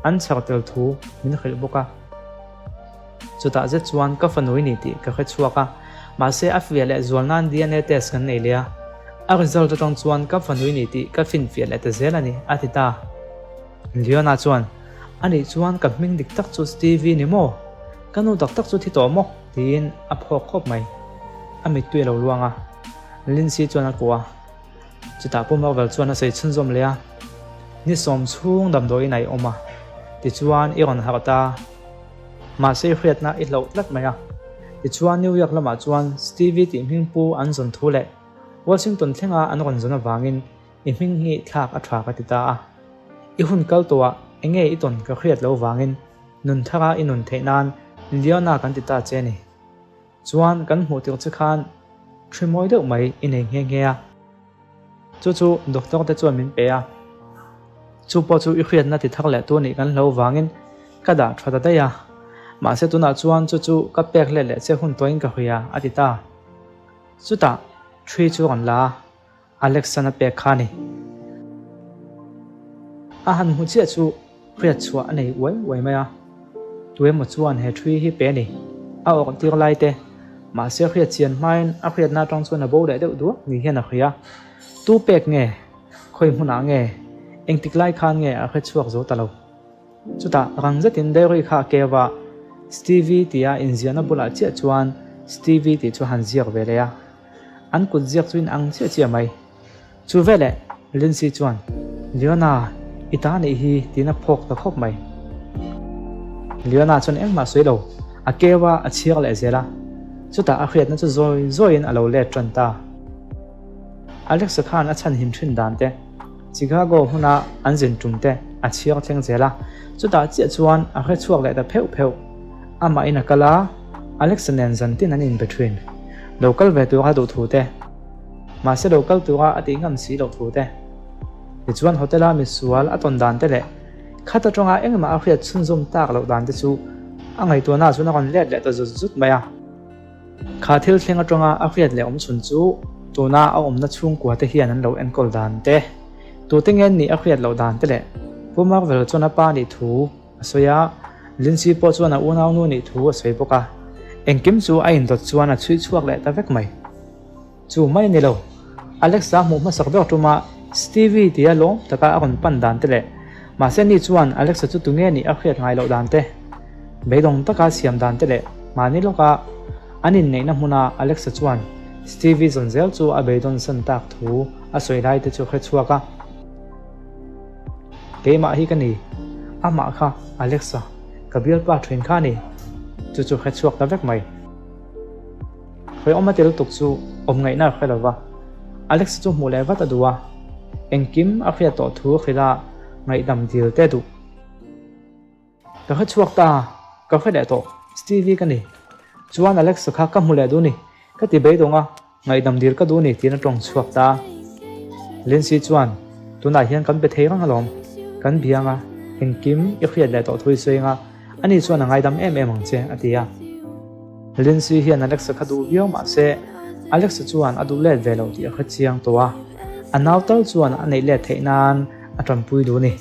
an chhar tel thu min hrilh bawk a. Chutah zet chuan ka fanu i ni tih ka hre chhuak a, mahse a fiah leh zual nan DNA test kan nei leh a, a result atang chuan ka fanu i ni tih ka finfiah leh ta zel a ni, a ti ta. Leona chuan, Anih chuan ka hming dik tak chu Stevie ni maw? Ka nu tak tak chu thi tawh maw? tiin a phawk khawp mai. A mittui a lo luang a, Lindsay chuan a kuah a. Chutah Pu Marvel chuan a sawi chhunzawm leh a, Ni sawm chhung damdawiin a i awm a, tichuan i rawn harh ta. Mahse i hriatna i hloh tlat mai a. Tichuan New York lamah chuan Stevie tih hming pu an zawn thu leh Washington thlenga an rawn zawn avangin I hming hi thlak a tha ka ti ta a. I hun kal tawhah enge i tawn ka hriat lo vangin nun thara i nun theih nan Leona kan ti ta che ni. Chuan kan hmuh tirh che khan thi mawi deuh mai i nei nghe nghe a. Chu chu doctor te chuan min pe a. Chu pawh chu i hriatna ti thar leh tu nih kan hlo vangin ka dah tha ta daih a. Mahse tunah chuan chu chu ka pek let leh che hun tawhin ka hria a ti ta. Chutah thi chu rawn la a. Alexan a pek kha a ni. A han hmu chiah chu hriat chhuah a nei uai uai mai a, tuemaw chuan he ṭhui hi pe a ni. A awrh tir lai te, Mahse a hriat chian hmain a hriatna atang chuan a bo leh deuh duak ni hian a hria. Tu pek nge? Khawi hmunah nge? Engtik lai khan nge a hre chhuak zo ta lo. Chutah rang zetin diary kha a keu a, Stevie tia inziahna bulah chiah chuan Stevie tih chu a han ziak ve leh a. An kut ziak chu inang chiah chiah mai. Chu veleh Lindsay chuan, Leona, i ta nih hi tiin a phawk ta khawp mai. Leona chuan engmah sawi lo, a keu a, a chhiar leh zel a. Chutah a hriatna chu zawi zawiin a lo let tan ta. Alexa khan a chhanhim thin dan te, Chicago hmuna an zin tum te a chhiar thleng zel a. Chutah chiah chuan a hre chhuak leh ta pheuh pheuh. Amahin a kal a, Alexa nen zantin an inbe thin. Lo kal ve tura duh thu te. Mahse lo kal tura a tih ngam si loh thu te. Tichuan hotel a misual a tawn dan te leh khat atanga engmah a hriat chhunzawm tak loh dan te chu a ngaihtuahna chuan a rawn let leh ta zut zut mai a. Kha thil thleng atanga a hriat leh awm chhun chu tuna a awmna chhungkua te hian an lo enkawl dan te, tute nge nih a hriat loh dan te leh Pu Marvel chuan a pa nih thu a sawi a, Lindsay pawh chuan a unaunu nih thu a sawi bawk a, engkim chu a indawt chuan a chhuih chhuak leh ta vek mai. Chu mai a ni lo, Alexa hmuh hmasak ber tuma Stevie tia lawm taka a rawn pan dan te leh mahse ni chuan Alexa chu tunge nih a hriat ngai loh dan te, beidawng taka siam dan te leh mahni lawka an inneihna hmuna Alexa chuan Stevie zawn zel chu a beidawn san tak thu a sawi lai te chu hre chhuak a. Keimah hi ka ni, amah kha Alexa, ka bialpa thin kha a ni, chu chu hre chhuak ta vek mai. Hrehawm a ti lutuk chu awm ngaihna a hre lo va, Alex chu hmuh leh vat a duh a, engkim a hriat tawh thu a hrilh a, ngaihdam dil te a duh. Ka hre chhuak ta, ka hre leh tawh, Stevie ka ni. Chuan Alex kha ka hmu leh duh ni, ka ti beidawng a. Ngaihdam dil ka duh ni tiin a tawng chhuak ta. Lindsay chuan, Tunah hian kan be thei reng alawm. Kan biang a, engkim i hriat leh tawh thu i sawi anga, ani chuan a ngaidam em em ang che, a ti a. Lindsay hian Alexa kha duh viau mah se, Alexa chuan a duh let ve lo tih a hre chiang tawh a, a nau tal chuan a neih let theih nan a tanpui duh a ni.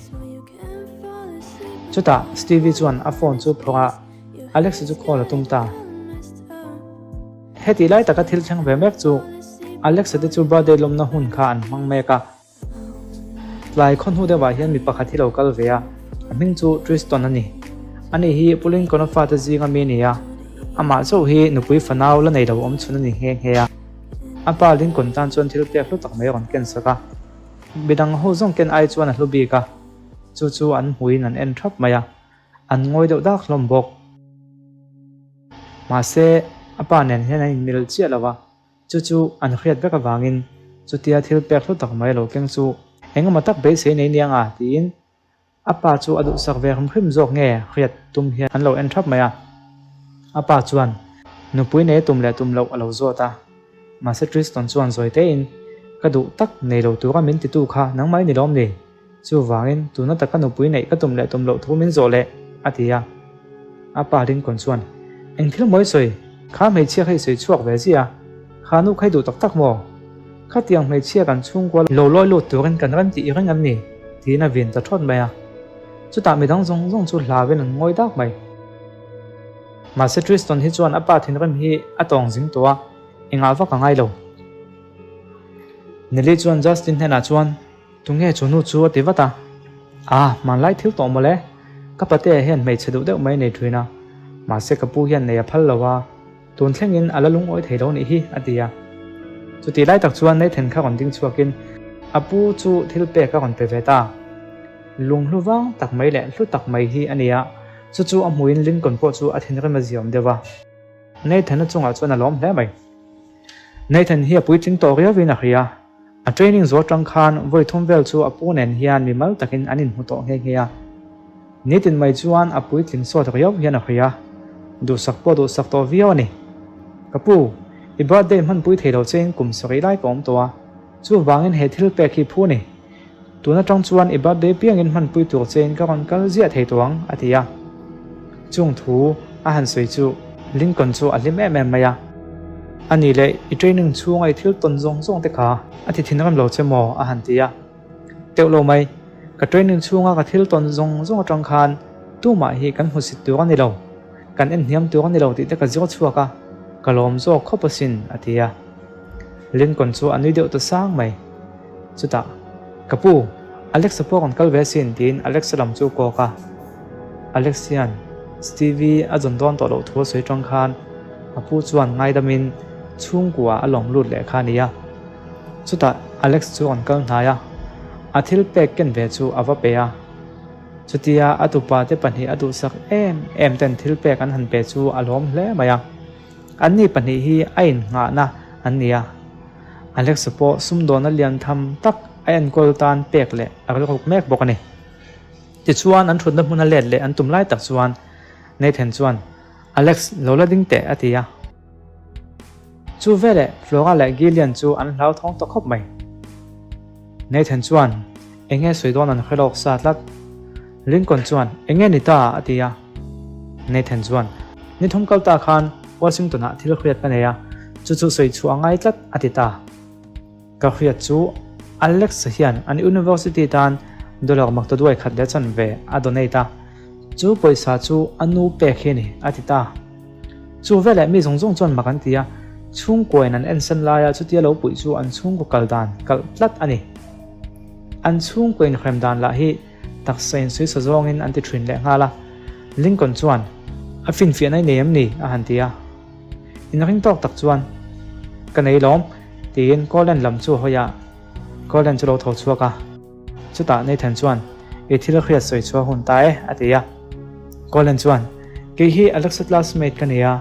Chutah Stevie chuan a phone chu phawrh a, Alexa chu call a tum ta. Hetih lai taka thil thleng ve mek chu Alexa te chu birthday lawmna hun kha an hmang mek a. Tlai khaw hnu deuhah hian mi pakhat hi lo kal ve a, a hming chu Tristan a ni. Ani hi Pu Lincoln-a fate zinga mi a ni a, amah chauh hi nupui fanau la nei lo awm chhun a ni nghe nghe a. A pa Lincoln tan chuan thil pek hlu tak mai a rawn ken sak a, midang ho zawng ken ai chuan a hlu bik a, chu chu an hmuin an en thap mai a. An ngawi deuh dak hlawm bawk. Mahse, a pa nen hian an inmil chiah lo a, chu chu an hriat vek avangin chutia thil pek hlu tak mai lo keng chu engemaw tak beisei nei nia nga tiin a pa chu a duhsak ve hrim hrim zawk nge hriat tum hian an lo en thap mai a. A pa chuan nupui nei tum leh tum loh a lo zawt a, mahse Tristan chuan zawi tein ka duh tak nei lo tura min titu kha nangmah i ni lawm ni? Chuvangin, tuna taka nupui neih ka tum leh tum loh thu min zawh leh, a ti a. A pa Lincoln chuan, Eng thil maw i sawi? Kha hmeichhia kha i sawi chhuak ve ziah a, kha nu kha i duh tak tak maw? Khatiang hmeichhia kan chhungkua lo lawi lut turin kan rem tih i ring em ni? tiin a vin ta thawt mai a. Chutah midang zawng zawng chu hlauin an ngawi dak mai. Mahse Tristan hi chuan a pa thinrim hi a tawng zing tawh a, engah vak a ngai lo. Nelly chuan Justin hnenah chuan, Tunge chu nu chu a ti vat a. Ah, hmanlai thil tawh mawle. Ka patea hian hmeichhe duh deuh mai nei thin a. Mahse ka pu hian nei a phal lo a, tun thlengin a la lungawi thei lo nih hi, a ti a. Chutih lai tak chuan Nathan kha rawn ding chhuakin a pu chu thil pek a rawn pe ve ta. Lunghlu vang tak mai leh hlu tak mai hi a ni a, chu chu a hmuin Lincoln pawh chu a thinrim a ziaawm deuh a. Nathan-a chungah chuan a lawm hle mai. Nathan hi a puitling tawh riauin a hria. A training zawh atang khan vawi thum vel chu a pu nen hian mimal takin an inhmu tawh nghe nghe a. Nitin mai chuan a puitling sawt riau hian a hria. Duhsak pawh duhsak tawh viau a ni. Ka pu, i birthday hmanpui thei lo chein kum sarih lai ka awm tawh a, chuvangin he thil pek hi phu a ni. Tun atang chuan i birthday piangin hmanpui tur chein ka rawn kal ziah thei tawh ang, a ti a. Chung thu a han sawi chu Lincoln chu a hlim em em mai a. A nih leh i training chhunga i thil tawn zawng zawng te kha a ti thinrim lo che maw? a han ti a. Teuh lo mai, ka training chhunga ka thil tawn zawng zawng atang khan tumah hi kan hmusit tur a ni lo, kan en hniam tur a ni lo tih te ka zir chhuak a. Ka lawm zawk khawp asin, a ti a. Lincoln chu a nui deuh ta sang mai. Chutah, Ka pu, Alex-a pawh kan kal ve asin, tiin Alex-a lam chu a kawk a. Alex hian Stevie a zawn dawn tawh loh thu a sawi tang khan a pu chuan ngaidamin chhungkua a lawm lut leh kha a ni a. Chutah Alex chu an kal hnai a, a thil pek ken ve chu a va pe a. Chutia a tupa te pahnih a duhsak em em ten thil pek an han pe chu a lawm hle mai a. Anni pahnih hi a innghahna an ni a. Alex-a pawh sumdawna lian tham tak a enkawl tan pek leh a rilruk mek bawk a ni. Tichuan an thutna hmuna let leh an tum lai tak chuan Nathan chuan, Alex, lo la ding teh, a ti a. Chu veleh Flora leh Gillian chu an hlauthawng ta khawp mai. Nathan chuan, Enge sawi dawn an hre lawk sa tlat. Lincoln chuan, Enge ni ta? a ti a. Nathan chuan, Ni thum kal ta khan Washington-ah thil hriat ka nei a, chu chu sawi chhuah a ngai tlat, a ti ta. Ka hriat chu Alex hian an university tan dollar maktaduai khat leh chanve a donate a, chu pawisa chu a nu pek hi a ni, a ti ta. Chu veleh mi zawng zawng chuan mak an ti a, chhungkuain an ensan laia chutia lo puih chu an chhungkaw kal dan kalh tlat a ni. An chhungkaw inhrem dan lah hi taksa insuisa zawngin an ti thin leh nghal a. Lincoln chuan, A finfiahna i nei em ni? a han ti a. Inring tawk tak chuan, Ka nei lawm, tiin Colin lam chu a hawi a. Colin chu lo tho chhuak a. Chutah Nathan chuan, I thil hriat sawi chhuah hun ta e, a ti a. Colin chuan, Kei hi Alexa classmate ka ni a.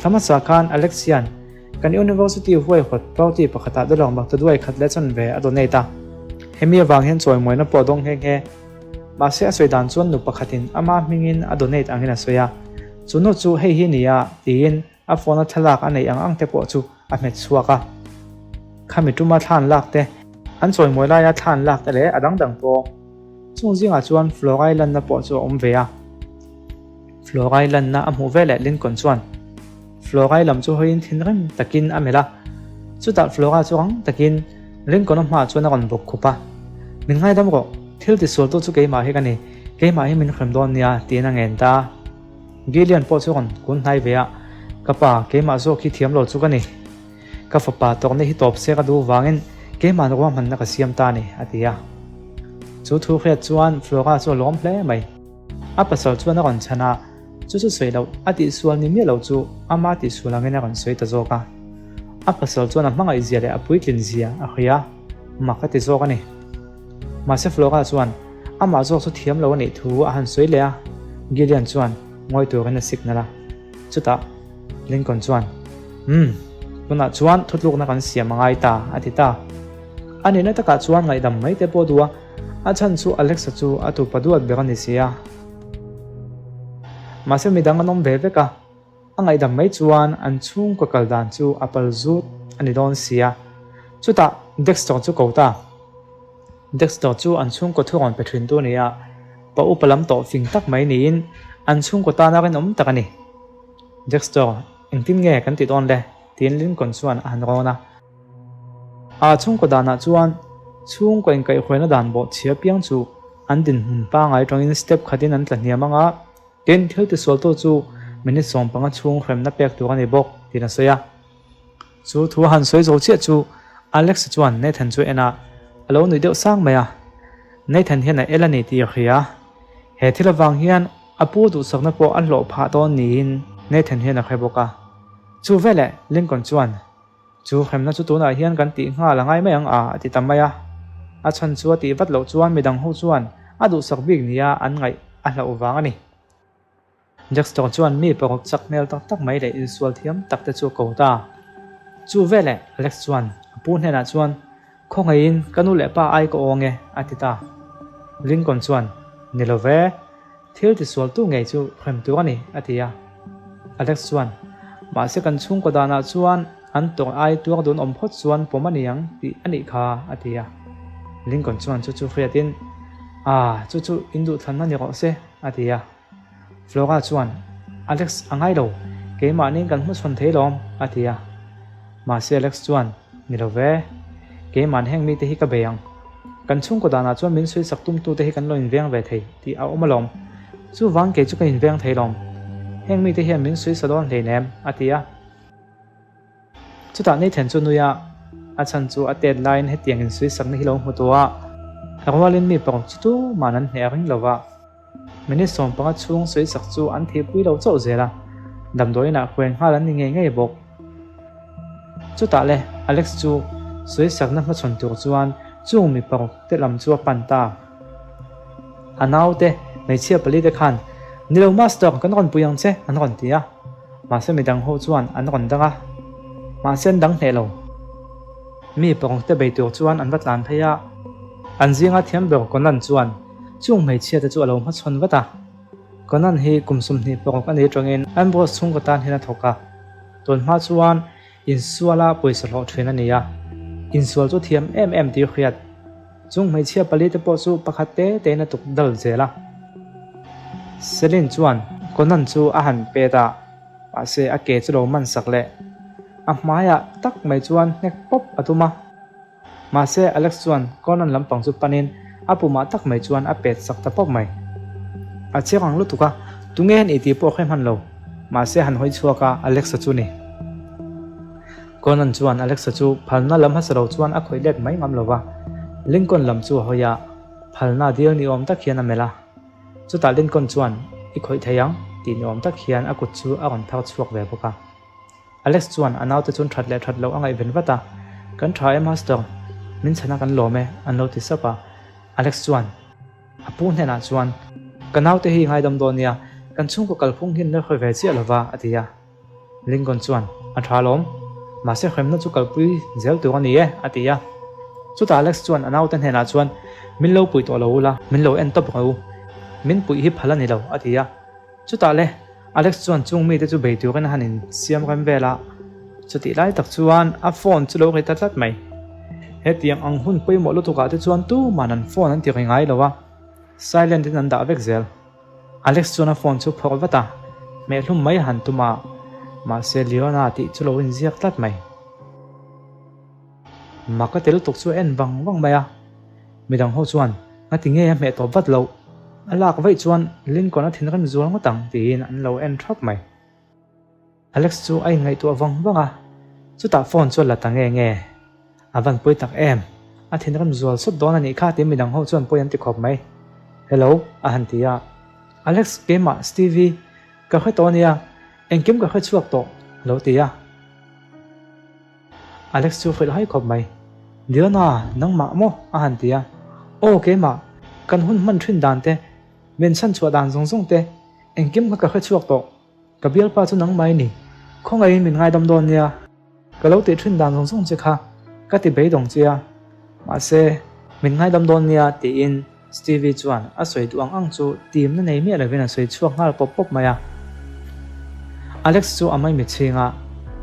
Thla hmasa khan Alex hian kan university huaihawt party pakhatah dollar maktaduai khat leh chanve a donate a. Hemi avang hian chawimawiina pawh a dawng nghe nghe. Mahse a sawi dan chuan nu pakhatin ama hmingin a donate angin a sawi a. Chu nu chu hei hi ni a, tiin a phone a thlalak a neih ang ang te pawh chu a hmet chhuak a. Khami tuma thlan lak te, an chawimawi laia thlan lak te leh a dang dang pawh. Chung zingah chuan Florai lanna pawh chu a awm ve a. Florai lanna a hmuh veleh Lincoln chuan Florai lam chu hawiin thinrim takin a melh a. Chutah Flora chu rang takin Lincoln-a hmaah chuan a rawn bawk khup a. Min ngaidam rawh, thil tisualtu chu keimah hi ka ni, keimah hi min hrem dawn nia, tiin a ngen ta a. Gillian pawh chu rawn kun hnai ve a, Ka pa, keimah zawk hi thiam lo chu ka ni. Ka fapa tawkna hi tawp se ka duh vangin keimahna ruahmanna ka siam ta a ni, a ti a. Chu thu hriat chuan Flora chu a lawm hle mai. A pasal chuan a rawn chhan a, chu chu sawi loh, a tihsual ni miah lo chu ama tihsual angin a rawn sawi ta zawk a. A pasal chuan a hmangaih zia leh a puitlin zia a hria a, mak a ti zawk a ni. Mahse Flora chuan amah zawk chu thiam lo a nih thu a han sawi leh a, Gillian chuan ngawi turin a signal a. Chutah Lincoln chuan, Umm, tunah chuan thutlukna kan siam a ngai ta, a ti ta. A nihna takah chuan ngaihdam mai te pawh duh a, a chhan chu Alexa chu a tupa duat ber a ni si a. Mahse midang an awm ve vek a, a ngaihdam mai chuan an chhungkaw kal dan chu a pal zut a ni dawn si a. Chutah Dexter chu ko ta. Dexter chu an chhungkaw thu rawn pe thin tu a ni a, pa upa lam tawh fing tak mai niin an chhungkaw tana rinawm tak a ni. Dexter, engtin nge kan ti dawn le? tiin Lincoln chuan a han rawn a. A chhungkaw danah chuan chhungkaw inkaihhruaina dan bawh chhia piang chu an dinhmun pangai tangin step khatin an tla hniam ang a, tin thil tisualtu chu minute 15 chhung hremna pek tur a ni bawk tiin a sawi a. Chu thu a han sawi zo chiah chu Alex chuan Nathan chu en a, a lo nuih deuh sang mai a. Nathan hian a el a ni tih a hria. He thil avang hian a pu duhsakna pawh a hlawh phah dawn niin Nathan hian a hre bawk a. Chu veleh Lincoln chuan Chu hremna chu tunah hian kan tih nghal a ngai mai ang a, a ti ta mai a. A chhan chu a tih vat loh chuan midang ho chuan a duhsak bik nia an ngaih a hlauh vang a ni. Dexter chuan mi paruk chak hmel tak tak mai leh insual thiam tak te chu a ko ta. Chu veleh Alex chuan a pu hnenah chuan, Khawngaihin ka nu leh pa ai ka awng e, a ti ta. Lincoln chuan, Ni lo ve. Thil tisualtu ngei chu hrem tur a ni, a ti a. Alex chuan, Mahse kan chhungkaw danah chuan an tawrh ai tuar dun awm phawt chuan pawm a ni ang tih a nih kha, a ti a. Lincoln chuan chu chu hriatin, Ah, chu chu in duhthlanna ni rawh se, a ti a. Flora chuan, Alex, a ngai lo, keimahniin kan hmachhawn thei lawm, a ti a. Mahse Alex chuan, Ni lo ve, keimahn heng mite hi ka bei ang. Kan chhungkaw danah chuan min sawisak tumtute hi kan lo inveng ve thei tih a awm alawm. Chuvang kei chu ka inveng thei lawm. Heng mite hian min sawisa dawn hleinem, a ti a. Chutah Nathan chu nui a, a chhan chu a tet laiin hetiang insuisakna hi lo hmu tawh a, a rualin mi paruk chu tuman an hneh a ring lo va. Minute 15 chhung sawisak chu an thihpui lo chauh zel a, damdawiinah hruai nghal an ni ngei ngei bawk. Chutah le Alex chu sawisakna hmachhawn tur chuan chung mi paruk te lam chu a pan ta. A naute hmeichhia pali te khan, Nilo Master, kan rawn pui ang che, an rawn ti a. Mahse midang ho chuan an rawn dang a, mahse an dang hneh lo. Mi paruk te bei tur chuan an va tlan phei a, an zinga thiam ber Conan chuan chung hmeichhia te chu a lo hmachhawn vat a. Conan hi kum 21 a ni atangin Ambrose chhungkaw tan hian a thawk a, tun hma chuan insuala pawisa hlawh thin a ni a, insual chu thiam em em tih hriat. Chung hmeichhia pali te pawh chu pakhat te tein a tuk dal zel a. Celine chuan Conan chu a han pet a, mahse a ke chu lo man sak leh. A hmaiah tak mai chuan hnek pawp a tum a. Mahse Alex chuan Conan lampang chu panin a pumah tak mai chuan a pet sak ta pawp mai. A chiang ang lutuk a, tunge a nih tih pawh hre hman lo. Mahse han hawi chhuak a, Alex-a chu ni. Conan chuan Alexa chu phalna lam hmasa lo chuan a khawih let mai ngam lo va, Lincoln lam chu a hawi a, phalna dil ni awm tak hian a melh a. Chutah Lincoln chuan, I khawih thei ang, tih ni awm tak hian a kut chu a rawn phar chhuak ve bawk a. Alex chuan a naute chuan that leh that loh a ngaihven vat a, Kan tha e Master, min chhan a kan lawm e, an lo ti sap a. Alex chuan a pu hnenah chuan, Ka naute hi i ngaidam dawn nia, kan chhungkaw kalphung hi an la hre ve chiah lo va, a ti a. Lincoln chuan, A tha alawm. Mahse hremna chu kalpui zel tur a ni e, a ti a. Chutah Alex chuan a naute hnenah chuan, Min lo puih tawh lo ula, min lo en tawp rawh u. Min puih hi phal a ni lo, a ti a. Chutah le, Alex chuan chung mite chu bei turin a han insiam rem vel a. Chutih lai tak chuan a phone chu lo ri ta tlat mai. Hetiang ang hun pawimawh lutukah te chuan tuman an phone an ti ri ngai lo a, silent in an dah vek zel. Alex chuan a phone chu phawrh vat a, hmehhlum mai a han tum a, mahse Leona tih chu lo inziak tlat mai. Mak a ti lutuk chu a en vang vang mai a, midang ho chuan ngati nge a hmeh tawp vat loh, a lak vaih chuan Lincoln a thinrim zual ngawt ang tiin an lo en thap mai. Alex chu a inngaihtuah vang vang a, chutah phone chu a la ta nge nge. A van pawi tak em? A thinrim zual sawt dawn a nih kha tiin midang ho chuan pawi an ti khawp mai. Hello, a han ti a. Alex, keimah, Stevie, ka hre tawh a nia, engkim ka hre chhuak tawh, a lo ti a. Alex chu hrilh hai khawp mai. Leona, nangmah maw? a han ti a. Aw, keimah, kan hun hman thin dan te, min chhanchhuah dan zawng zawng te, engkim kha ka hre chhuak tawh. Ka bialpa chu nangmah i ni. Khawngaihin min ngaidam dawn nia. Ka lo tih thin dan zawng zawng che kha ka ti beidawng che a. Mahse, min ngaidam dawn nia tiin Stevie chuan a sawi duh ang ang chu timna nei miah lovin a sawi chhuak nghal pawp pawp mai a. Alex chu a maimi chhing a,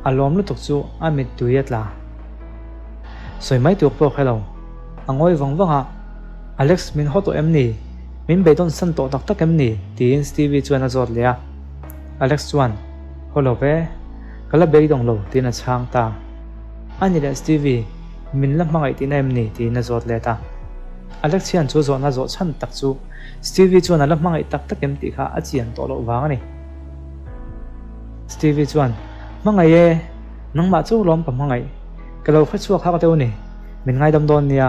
a lawm lutuk chu a mittui a tla. Sawi mai tur pawh hre lo. A ngawi vang vang a, Alex min haw tawh em ni? Min beidawn san tawh tak tak em ni? tiin Stevie chuan a zawt leh a. Alex chuan, Haw lo ve, ka la beidawng lo tiin a chhang ta. A ni leh Stevie, min la hmangaih tihna em ni? tiin a zawt let a. Alex hian chu zawhna zawh chhan tak chu Stevie chuan a la hmangaih tak tak em tih kha a chian tawh loh vang a ni. Stevie chuan, Hmangaih e, nangmah chu lawm ka hmangaih. Ka lo hre chhuak hak deuh a ni. Min ngaidam dawn nia,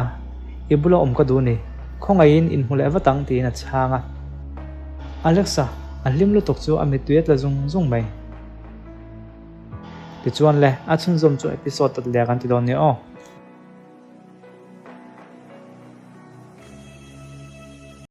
i bula awm ka duh ni, khawngaihin inhmu leh vat ang tiin a chhang a. Alexa, a hlim lutuk chu a mittui a tla zung zung mai. Tichuan le, a chhunzawm chu episode tat leh kan ti dawn nia aw.